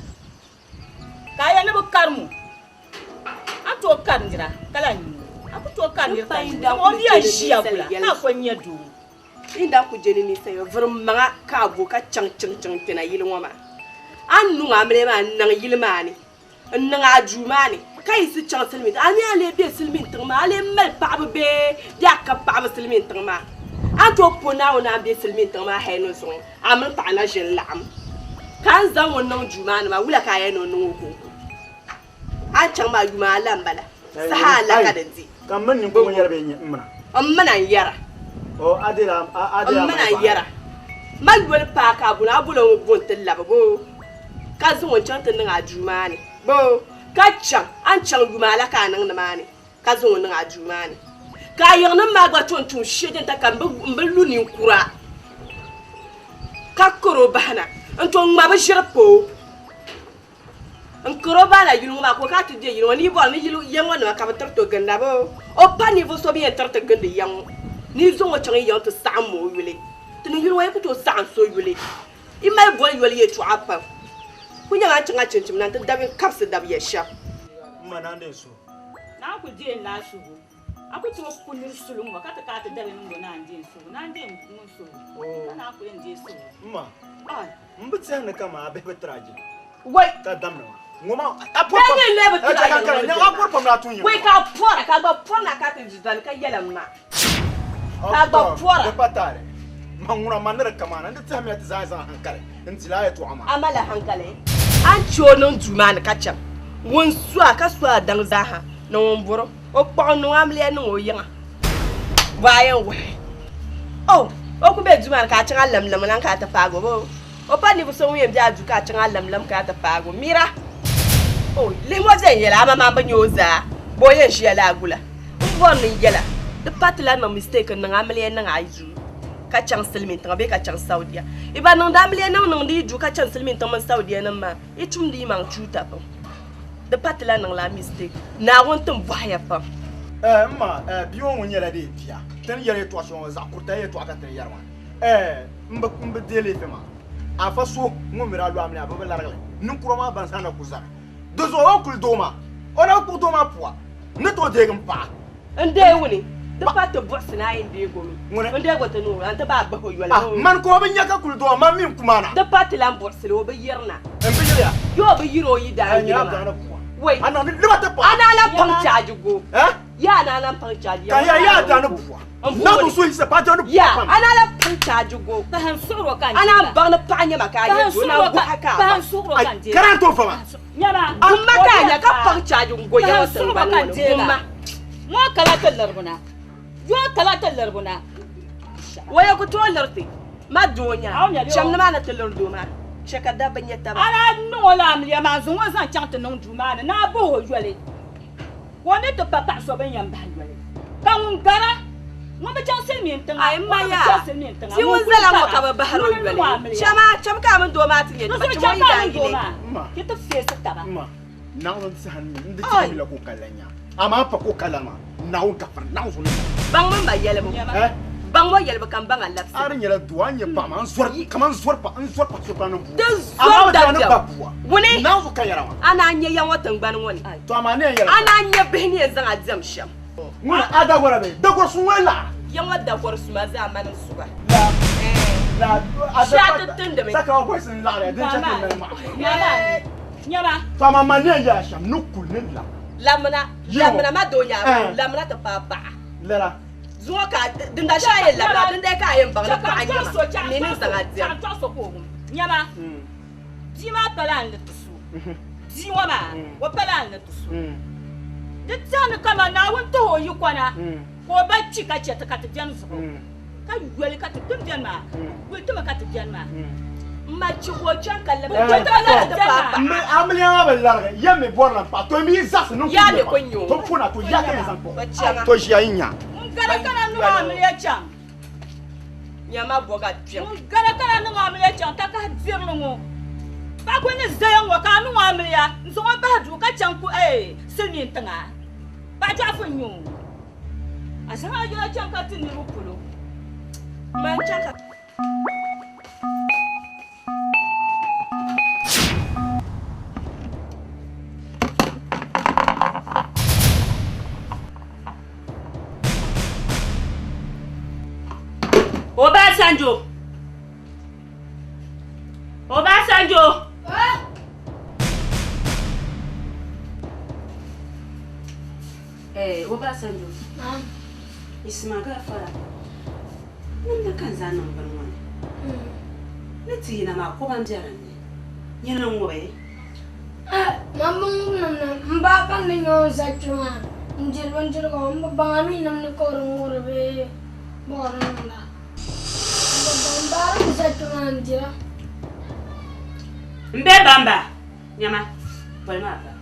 Ka a yɛli ni bɛ karim o, a ni tooi kari nira ka lahi nya o, a ku tooi kari nira ka nya o, dama o mi yɛn ʒiya gula ka a ko nya doo. N daa ku je ni ninsal vuri maŋa ka a bo ka chaŋ chiŋchiŋ kpɛna yili ŋɔ maa. A ni niŋ amiliya maa n-niŋ yili maa ni, n-niŋ a duu maa ni, ka yiɣisi chaŋ silimiin tiŋ. A mi a lee be silimiin tiŋ maa, a lee mali paɣiba bee bɛ a ka paɣiba silimiin tiŋ maa? A ni tooi po Naawuni ni a ni be silimiin tiŋ maa hali ni zuŋɔ, a mini paɣa na ʒini laɣim. Ka a ni zaŋ o niŋ duu maa ni maa, wula ka a yɛn ni o niŋ o kɔŋko? A ni chaŋ maa yuma ala m-bala, saha ala ka di di. Ka m mini ninkurigu yɛri bee m mina? M mina n-yɛra. M mina n-yɛra. Ma yoli paai ka a boli a boli o bo nti labi boo ka zaŋ o n-chaŋ ti niŋ a duu maa ni boo ka chaŋ a ni chaŋ yuma ala ka a niŋ nimaani ka zaŋ o niŋ a duu maa ni ka a yiŋnim maa gba tom tuun shee din ta ka m bi lu ninkura ka kar o bahina n-tom ŋma bi ʒiri pa o. N kari o baana yili ŋɔ maa ka o kana ti be yili ŋɔ ni yi bɔri ni yili ya ŋɔ nima ka bɛ tiriti o ginda bee o pa ninvuɣ so bɛ yɛn tiriti gindi ya ŋɔ ni yi zaŋ o chaŋ yi yiŋ ti saɣim o yuli. Ti ni yuli ŋɔ yi ku tooi saɣim so yuli. Yi mali boli yoli yɛltɔɣa pam. Ku nyɛla a ni chaŋ a chinchin na nti dabi n-kabisi dabiya shɛm. M ma naan deei suhu. Naa ku deei n laa suhu. A ku tooi ku nir suli ŋɔ ka ti ka a ti dabi niŋ o naan deei n suhu. Naan deei ŋun suhu ka naan ku yɛn deei suhu. M ma, M bi tɛhi ni kaman a bihi bi tiri a jilima. Wai! Ka damdi ma. Ŋɔ maa, a pɔri Bɛ pam. ni lee bi tiri a Ka jilima ka jilima. a pɔri pam ni a tuun yini Wai ŋɔ. ka a pɔra, ka a gba pɔri na ka a ti zani ka yɛli m ma. Ka a gba pɔra. Di pa taali. Man ŋuna man ni di kamaana, n di tɛhimiya ti zaa zaŋ hankali n-dila a yɛtɔɣa maa. A mali hankali? A ni chɛ o niŋ duu maa ni ka chaŋ. Ŋun su a ka su a daŋ zaaha ni ŋun bɔr o, o kpuɣi niŋ o amiliya niŋ o yiŋa. Bɔ a yɛn wuhi o? O ku be duu maa ni ka a chaŋ a lamlam lan ka a ti paagi o bee? O pa ninvuɣ so ŋun yɛn be a duu ka a chaŋ a lamlam ka a ti paagi o. Mira! O lihi ŋɔ viɛnyɛla, amaa man bi nya o zaa. Bɔ o yɛn ʒiya la a gula? M bɔri ni n yɛl a, di pa ti lan niŋ mistake n-niŋ amiliya niŋ a duu ka chaŋ silimiin tiŋa bee ka chaŋ Saudia. Yi ba niŋdi amiliya niŋ niŋdi yi duu ka chani silimiin tiŋ mini Saudianim maa, yi tumdi yimaŋ chuuta pam. Di pa ti lan niŋla mistake. Naawuni ti m-bɔhiya pam. Eh, m ma, eh, bia ŋɔ ŋun nyɛla dee bia. Ti ni yɛri yɛtɔɣ shɛli ŋɔ, zaɣ kuritali yɛtɔɣa ka ti ni yɛri maa. Eh, m bi, m bi deei leefe maa. Afa so ŋun mi daa lo amiliya, bɛ bi larigi li. Ninkura maa ban zaa na kul zani. Di zuɣu o ni kuli doo maa, o na bi kpuɣi doo maa pua. N ni tooi deegi m paɣa. N deei wuni, di pa ti buɣisi ni a yɛn deegi o mi. Ŋuni? N deegi o ti niŋ o, a ni ti baai bahi o yoli. Ah, mani ka o bi nya ka kuli doo, man mi n ku maa na. Di pa ti lan buɣisi li, o bi yirina. N bi yiriya. Yo, o bi yiri o yi daa N yiri nyɛla maa. daani pua. Wei. A niŋdi liba ti paɣa. A naa lan paŋ chaaji go. Eh? Ya a naa lan paŋ chaaji. Ka ya ya daani pua. N Na du so yi pa daani pua Ya, pam. a naa lan paŋ chaaji go. Pahim suɣiro ka n A naa deega. baŋ ni paɣa nyɛma ka a Pahim yɛ doo, naa suɣiro ka gɔha ka a pahim baŋ. suɣiro ka n deega. Kara n tooi fa ma. Nyɛma. Gumma ka a nya ka paŋ chaaji n-go ya ŋɔ Pahim suɣiro tiŋgbani ka ŋɔ n ni. deega. Gumma. Ŋɔ kala ti liribu na. Yoo kala ti liribu na. Waya ku tooi liriti ma doo nya. Aw nyɛli o. Cham nimaani ti liri doo maa. Chɛ ka dabba nya taba. A daa niŋ o la amiliya maa n-zaŋ o zaŋ chaŋ ti niŋ duu maa ni ni a bahi o yoli. Ka o ni ti pa paɣ so bɛ ni yɛn bahi yoli. Ka ŋun gara, ŋun bi chaŋ silimiin tiŋa, Ai, o m ma ni bi yaa. chaŋ silimiin tiŋa, Ti ŋun ŋun kuli zala ŋɔ gara, ka bɛ bahiri o ŋuni n-niŋ o yoli. amiliya. Chama, cham ka a mini doo maa ti nya Di taba, zuɣu cham cham o yi ka a daa mini doo yili. maa Ma. ti ti feesi taba. Ma, Naawuni saha ni n di ti mi la ka o kali la nya. Amaa pa ka o kali la maa, Naawuni gafari, Naawuni zuɣu ni gafari. Baŋ mini ba yɛlibu. Eh? Baŋ ŋɔ yɛlibu ka m baŋ a labisi. A di nyɛla doo, a ni nyɛ paɣa maa, n zɔri, kaman n zɔri paɣa, n zɔri paɣa so kpana ni bua. Ti Amaa zɔri bi daa ni dabiɛm. ba bua. Wuni. Naawuni zuɣu ka yɛra maa. A naan nya ya ŋɔ tiŋgbani ŋɔ ni. To amaa ni yɛn yɛla A naan nya bihi ni yɛn zaŋ a diɛm shɛm. Ŋuni a dagɔra bee? Dagɔri su ŋɔ laa. Ya ŋɔ dagɔri suma zaa mani n suga. La, la, a Shɛhi ti tindimi. Sakawa boys n laɣiri ya, din chɛ ti mali maɣa. Nyama. Nyama. To amma man ne ya sham ni kul ni la. Lamina lamina ma do nya lamina ti paai paɣa. Lala. Zuŋɔ ka dinda shɛli a yɛn labina dindali ka a yɛn baŋ ni paɣa nyɛma mi ni zaŋ a diri. Nyama. Bia maa pala a ni ti so. Bia ŋɔ maa o pala a ni ti so. Di tɛhi ni kaman Naawuni tahi o yikɔna ka o ba kpi ka chɛ ti ka ti beni zuɣu ka yoli ka ti kpini beni maa yuli ti mi ka ti beni maa. M ma chi ka o chaŋ ka labi Ti Amiliya maa bi larigi ya mi bɔrila m paɣa to mi yi zaɣisi niŋ Ya mi ku nya o. To puna to ya ka yɛn zaŋ kpuɣi. O chaŋa. To ʒiya yi nya. Ŋun gari kana niŋ amiliya chaŋ. Nyama bɔga kpɛm. Ŋun gari kana niŋ amiliya chaŋ takahi dirili ŋɔ. Paɣa kuli ni zaya ŋɔ ka a niŋ o amiliya n-zaŋ o bahi duu ka chaŋ ku ee silimiin tiŋa. Paɣa dɔɣifu n-nyɛ o. A zaŋ a yina chaŋ ka ti niriba polo. Man chaŋ ka. Obasanjo. Obasanjo. Eh, Obasanjo. Naam. Isma gafara. Nimdi ka n zaŋ niŋ bini ŋɔ ni. Ni ti yina maa koba m-be din ni. Nyini n-ŋubi. Man bi ŋubi nimdi. M ba ka n ni nya o ni za kpe maa n-diri bindirigu ŋɔ, m bi baŋ a mi nimdi ka o di ŋubiri bee bɔɣiri niŋda. M bi baŋ m ba ni za kpe maa n-dira. M be bamba. Nyama, boli maa ba.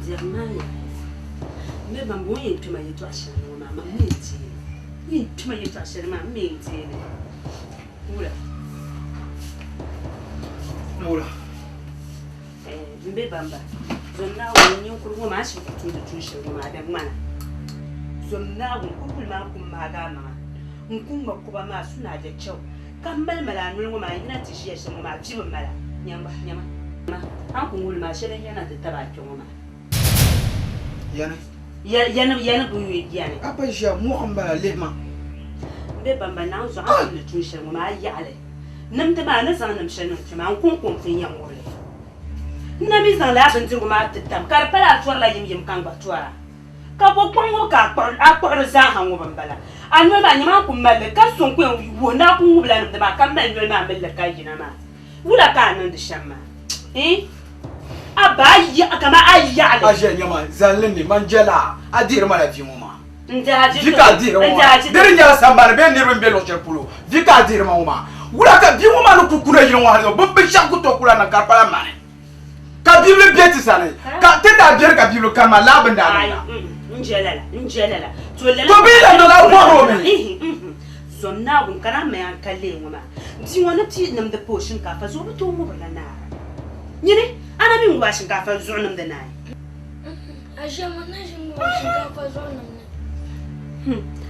Biɛri maa yaɣiya. M be bamba o ni yɛn kpɛma yɛtɔɣ shɛli ŋɔ maa, man mi n-deei li. O ni yɛn kpɛma yɛtɔɣ shɛli maa, m mi n-deei li. Wula? Wula? M be bamba, zom Naawuni ninkurigu ŋɔ maa shiri ku tumdi tuun shɛli ŋɔ maa di ŋmana. Zom Naawuni ku wuli maa n-ku maagi a maŋa n-ku ŋma kuba maa su ni a je chɛu ka mali mali a noli ŋɔ maa n-yina ti ʒiya shɛm ŋɔ maa vi bi mala. Nyamba, nyama. A ni ku ŋuli maa shɛli n-yɛna ti tabi a kpe ŋɔ maa. Yani. Yani, yani bi yuli yani. A pa ʒiya mɔɣu m-bala lihi ma. M be bamba naanzuɣu a ni tumdi tuun shɛli ŋɔ maa a yaɣili. Nimdi maa, a ni zaŋ nim shɛli niŋ kpe maa, n kɔŋko m-pun yɛn ŋubi li. N na mi zaŋla a bindirigu maa ti tam ka di pala a tɔrila yimyim ka n gba tɔra. Ka bo kpaŋ ŋubi ka a kpuɣiri zaaha ŋubi m-bala. A noli maa, nyama n ku mali li ka so n-ku yɛn wuhi ni a ku ŋubila nimdi maa ka mali noli maa mili li ka yina maa. Wula ka a niŋdi shɛm maa? Iin? A ba a yaɣi kaman a yaɣi li. A ʒiya nyama zali ni man jɛla a dihiri ma la vi ŋɔ maa. N dihi a Vi ka a dihiri ŋɔ maa. Di di nyɛla sambani bee niriba n-be luɣ shɛli polo, vi ka a dihiri ma ŋɔ maa. Wula ka bia ŋɔ maa ni ku kuna yili ŋɔ hali zuɣu, bɛ binshɛɣu ku tooi kula niŋ ka di pala mani. Ka bibili be ti sani, ka ti daa beri ka bibili kani maa, laa bini daa niŋ la. N je lala, n je lala. To lala. To bɛ yi lahi niŋ la, bɔhiri o mi. Zom Naawuni ka daa mali a n-ka lee ŋɔ maa. Bia ŋɔ ni ti nimdi pa o shinkaafa zuɣu, o bi tooi ŋubirila naara. Nyini, a na mi ŋubi a shinkaafa zuɣu nimdi naai? A ʒiɛma na ʒi ŋubi a shinkaafa zuɣu nimdi.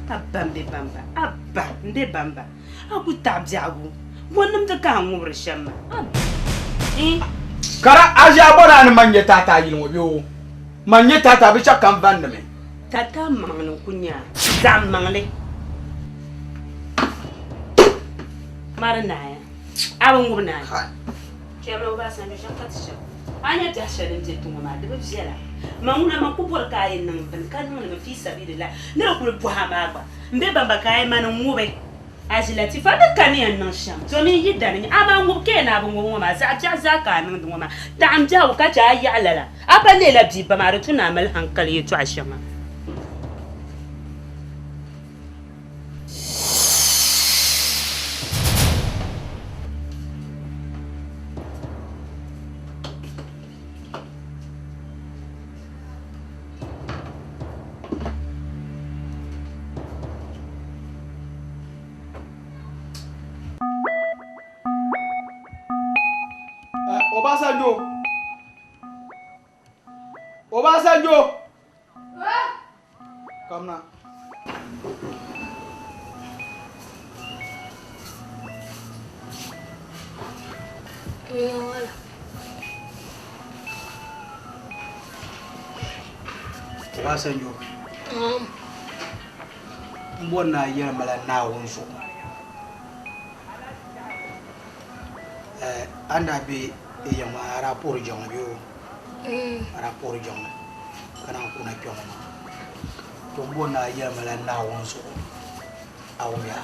A ba m-be bamba, a ba m-be bamba. A ku taɣi biɛhigu ŋɔ nimdi ka a ŋubiri shɛm maa. A ba, eh. Kara, a ʒi a bɔri a ni man nyɛ taataa yili ŋɔ bee o? Man nyɛ taataa binshɛɣu kam vandimi. Taataa maŋli n-ku nyɛ a, zaɣ maŋli. Mari naaya, a bi ŋubi naai. Chɛmla Obasanjo shɛm ka ti shɛm. A nya biɛhi shɛli din be ti ŋɔ maa, di bi viɛla. Man ŋuna man ku bɔri ka a yi niŋ bini ka niŋ li mi fii sabiilillah ni di kuli bɔhi a maa gba. M be bamba ka a yi mani ŋubi a ʒi Latifa ni ka ni yɛn niŋ shɛm domin yi dani nya amaa ŋubi ka yɛn a bi ŋubi ŋɔ maa zaɣ biɛɣu zaa ka a niŋdi ŋɔ maa taɣim biɛhigu ka chɛ a yaɣi lala a pa leela bia ba maa di tu ni a mali hankali yɛtɔɣa shɛŋa. Obasanjo. Obasanjo. Kamna. Obasanjo. M bɔri ni a yɛli ma la Naawuni zuɣu. A ni daa be yiŋ maa a daa puhiri jiŋli bee o? A daa puhiri jiŋli ka naan kuna kpe ŋɔ maa. To m bɔri ni a yɛli ma la Naawuni zuɣu. A wumya?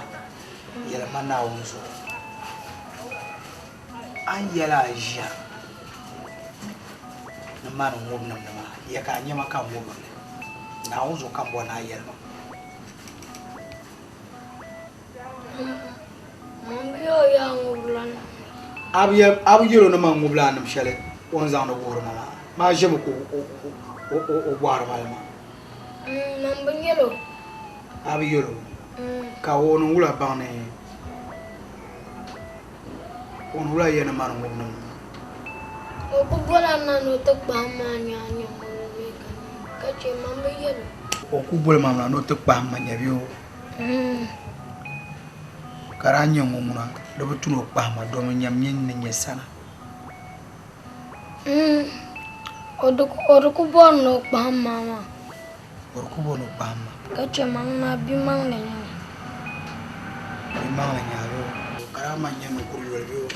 Yɛli ma Naawuni zuɣu. A ni yɛli a ʒiya ni mani ŋubi nimdi maa, ya ka a nya ma ka n ŋubiri li? Naawuni zuɣu ka m bɔri ni a yɛli ma. A bi yɛl o ni man ŋubila a nim shɛli o ni zaŋdi wuhiri ma maa, maa ʒimi ka o bɔhiri ma li maa. A bi yɛl o, ka o ni wula baŋ ni o ni wula yɛn ni mani ŋubi nim maa? O ku bɔla na ni o ti kpahim ma nya a nya ŋubili bee ka ka chɛ man bi yɛl o. O ku boli ma na ni o ti kpahim ma nya bee o? Ka daa nyɛ ŋun ŋuna di bi tu ni o kpahi ma domin nyam nyini ni nyɛ sana. O di ku bɔri ni o kpahim ma maa. O di ku bɔri ni o kpahim ma. Ka chɛ ma ŋuna bimaŋli nyɛ ma. Bimaŋli nyɛ a bee? Ka daa man nyɛ ninkuri yoli bee?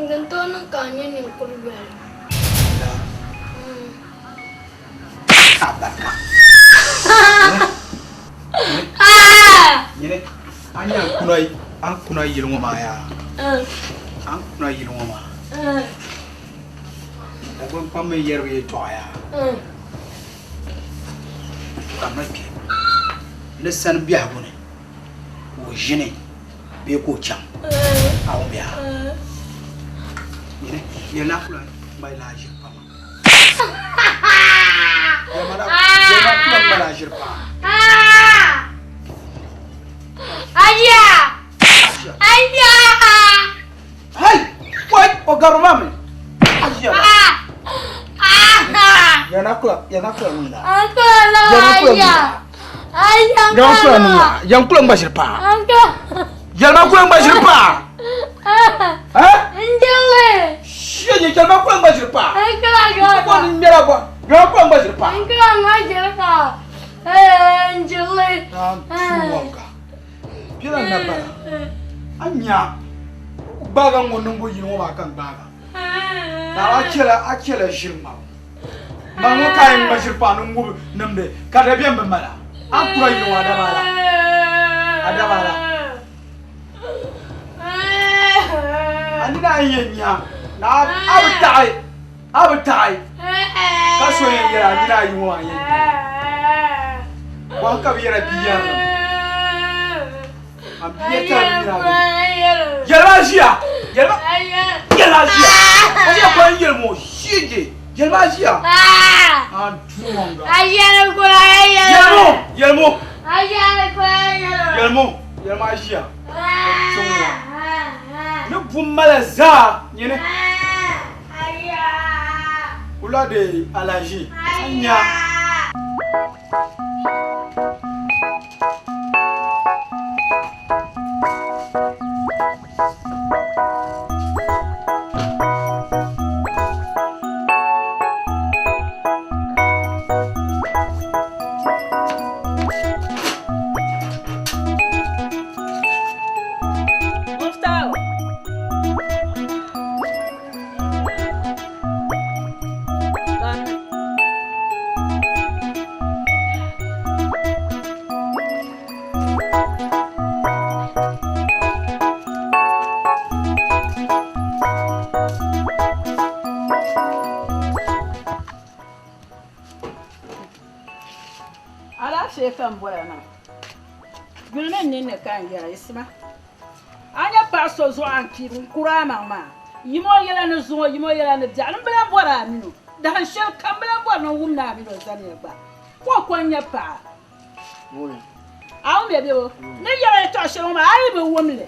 Din tooi niŋ ka a nyɛ ninkuri yoli. Abarika. Nyini, a nya an kuna yili ŋɔ maa yaa? An kuna yili ŋɔ maa. Dagbaŋ kpam mi yɛri bi yɛltɔɣa yaa. Kamina kpe ni sani biɛhigu ni ka o ʒini bee ka o chaŋ a wum yaa. Nyini, yɛli ni a kula mali la ʒiri pam. Yankula ŋma ʒiri paa yɛlima kula ŋma ʒiri paa Shege jɛlima kula ŋma ʒiri paa Bɔ ni ŋmɛra bɔ jɛlima kula ŋma ʒiri paa Piɛla na bala a nya gbaaga ŋɔ niŋbu yini ŋɔ maa ka n gbaaga na a chɛla a chɛla ʒiri ŋmabu ma ŋɔ ka a yɛn ŋma ʒiri paa ni ŋubi nimdi ka dabiɛm bi mala a ni kura yini ŋɔ adaba ala adaba ala A nina a yɛn nya na a bi taɣi a bi taɣi ka so yɛn yɛli a nina ayi ŋɔ maa yɛn nya bɔhim ka bi yɛra bia yɛri a bia tari bi nina yɛli ma ʒiya yɛli ma yɛli ma ʒiya a ʒiya kɔŋ yɛli ŋɔ ʒiye yɛli ma ʒiya a duŋɔŋga yɛli mo yɛli mo yɛli mo yɛli ma ʒiya Ni bu mala zaa nyini kula de alaji anya. Muftaw. Alaafee ka n bɔra maa. Yuli mini ninni ka n yɛra Yisima. A nya paɣ so zuɣu a ni piigi n-kur a maŋ maa, yim o yɛla ni zuŋɔ, yim o yɛla ni biɛɣu ni m bi lan bɔri a min o. Dahin shɛli kam m bi lan bɔri ni n wum ni a min o zaniya gba, ka o ko n-nyɛ paɣa. A wumya bebo? N ni yɛl a yɛtɔɣ shɛli ŋɔ maa, a yi bi wum li,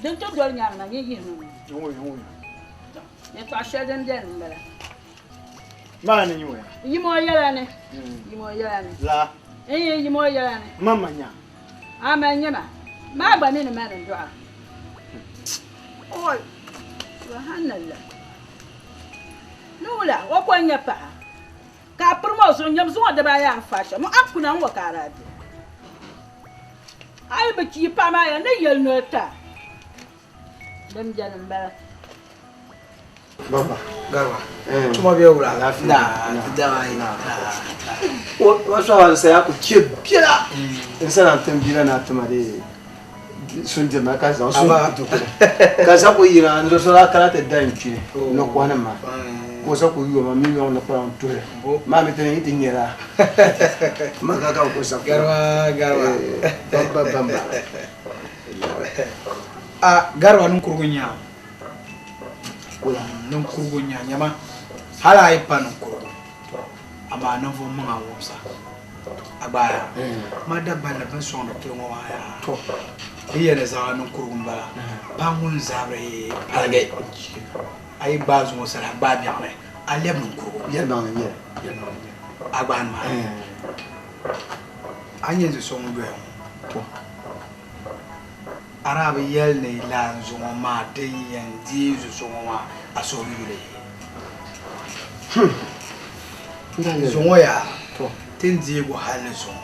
din ti doli nyaaŋa maa, nyin yihimi n nuu. Yɛtɔɣ shɛli din beni m-bala. Maa ni nyuya. Yimo yɛla ni. Yimo yɛla ni. La. Ee yimo yɛla ni. Ma ma nya. A ma nyɛ ma. Maa gba mi ni ma ni dɔɣa. Oi. Subhanallah. Ni wula o ko n-nyɛ paɣa. Ka a pirim o zuɣu nyam zuŋɔ dibaa ayi a ni faai shɛm. A ni kuna n-ŋɔ ka a daa be. A yi bi chi paɣa maa yɛli ni yɛli noli ti a. Din beni m-bala. Baba. Garba. Tuma bɛ wula. Na ti daŋ ayi. Wa sɔɣa saya ku chɛ biɛla n sana n tim bia na tima de sundirina ka zaŋ sun ka sa ku yina n so la kana ti da n kpini ni kɔhi ma ka o sa ku yoma miliyɔn ni kpaŋ tuhi maa mi ti ni ti nyɛla ma ka ka ku sa Garba garba. bamba bamba A garba ninkurugu nya. Ninkurugu nya nyama. Hali a yi pa ninkurugu. Amaa ninvuɣu maŋa wumsa. Agbaya. Ma Dagbanli bin sɔŋdi pili ŋɔ maa yaa. Di yɛli zaɣa ninkurugu n bala. Pa ŋun zabiri paligi. A yi gbaai zuŋɔ sali a gbaai biɛɣuni a lɛbi ninkurugu. Yɛlimaŋli n nyɛli. A gbaai ni maa. A ni nyɛ zo so ŋun doya ŋɔ. A daa bi yɛli ni laa zuŋɔ maa din yɛn deei zo so ŋɔ maa a suhu bi yuli. Zuŋɔ yaa ti ni deegi o hali ni zuŋɔ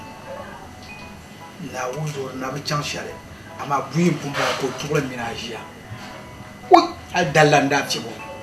Naawuni zuɣu di na bi chaŋ shɛli amaa buyi m-pun bɔŋɔ ka o tuɣili mini a ʒiya. Hali dalla n-daa fiɛbi o.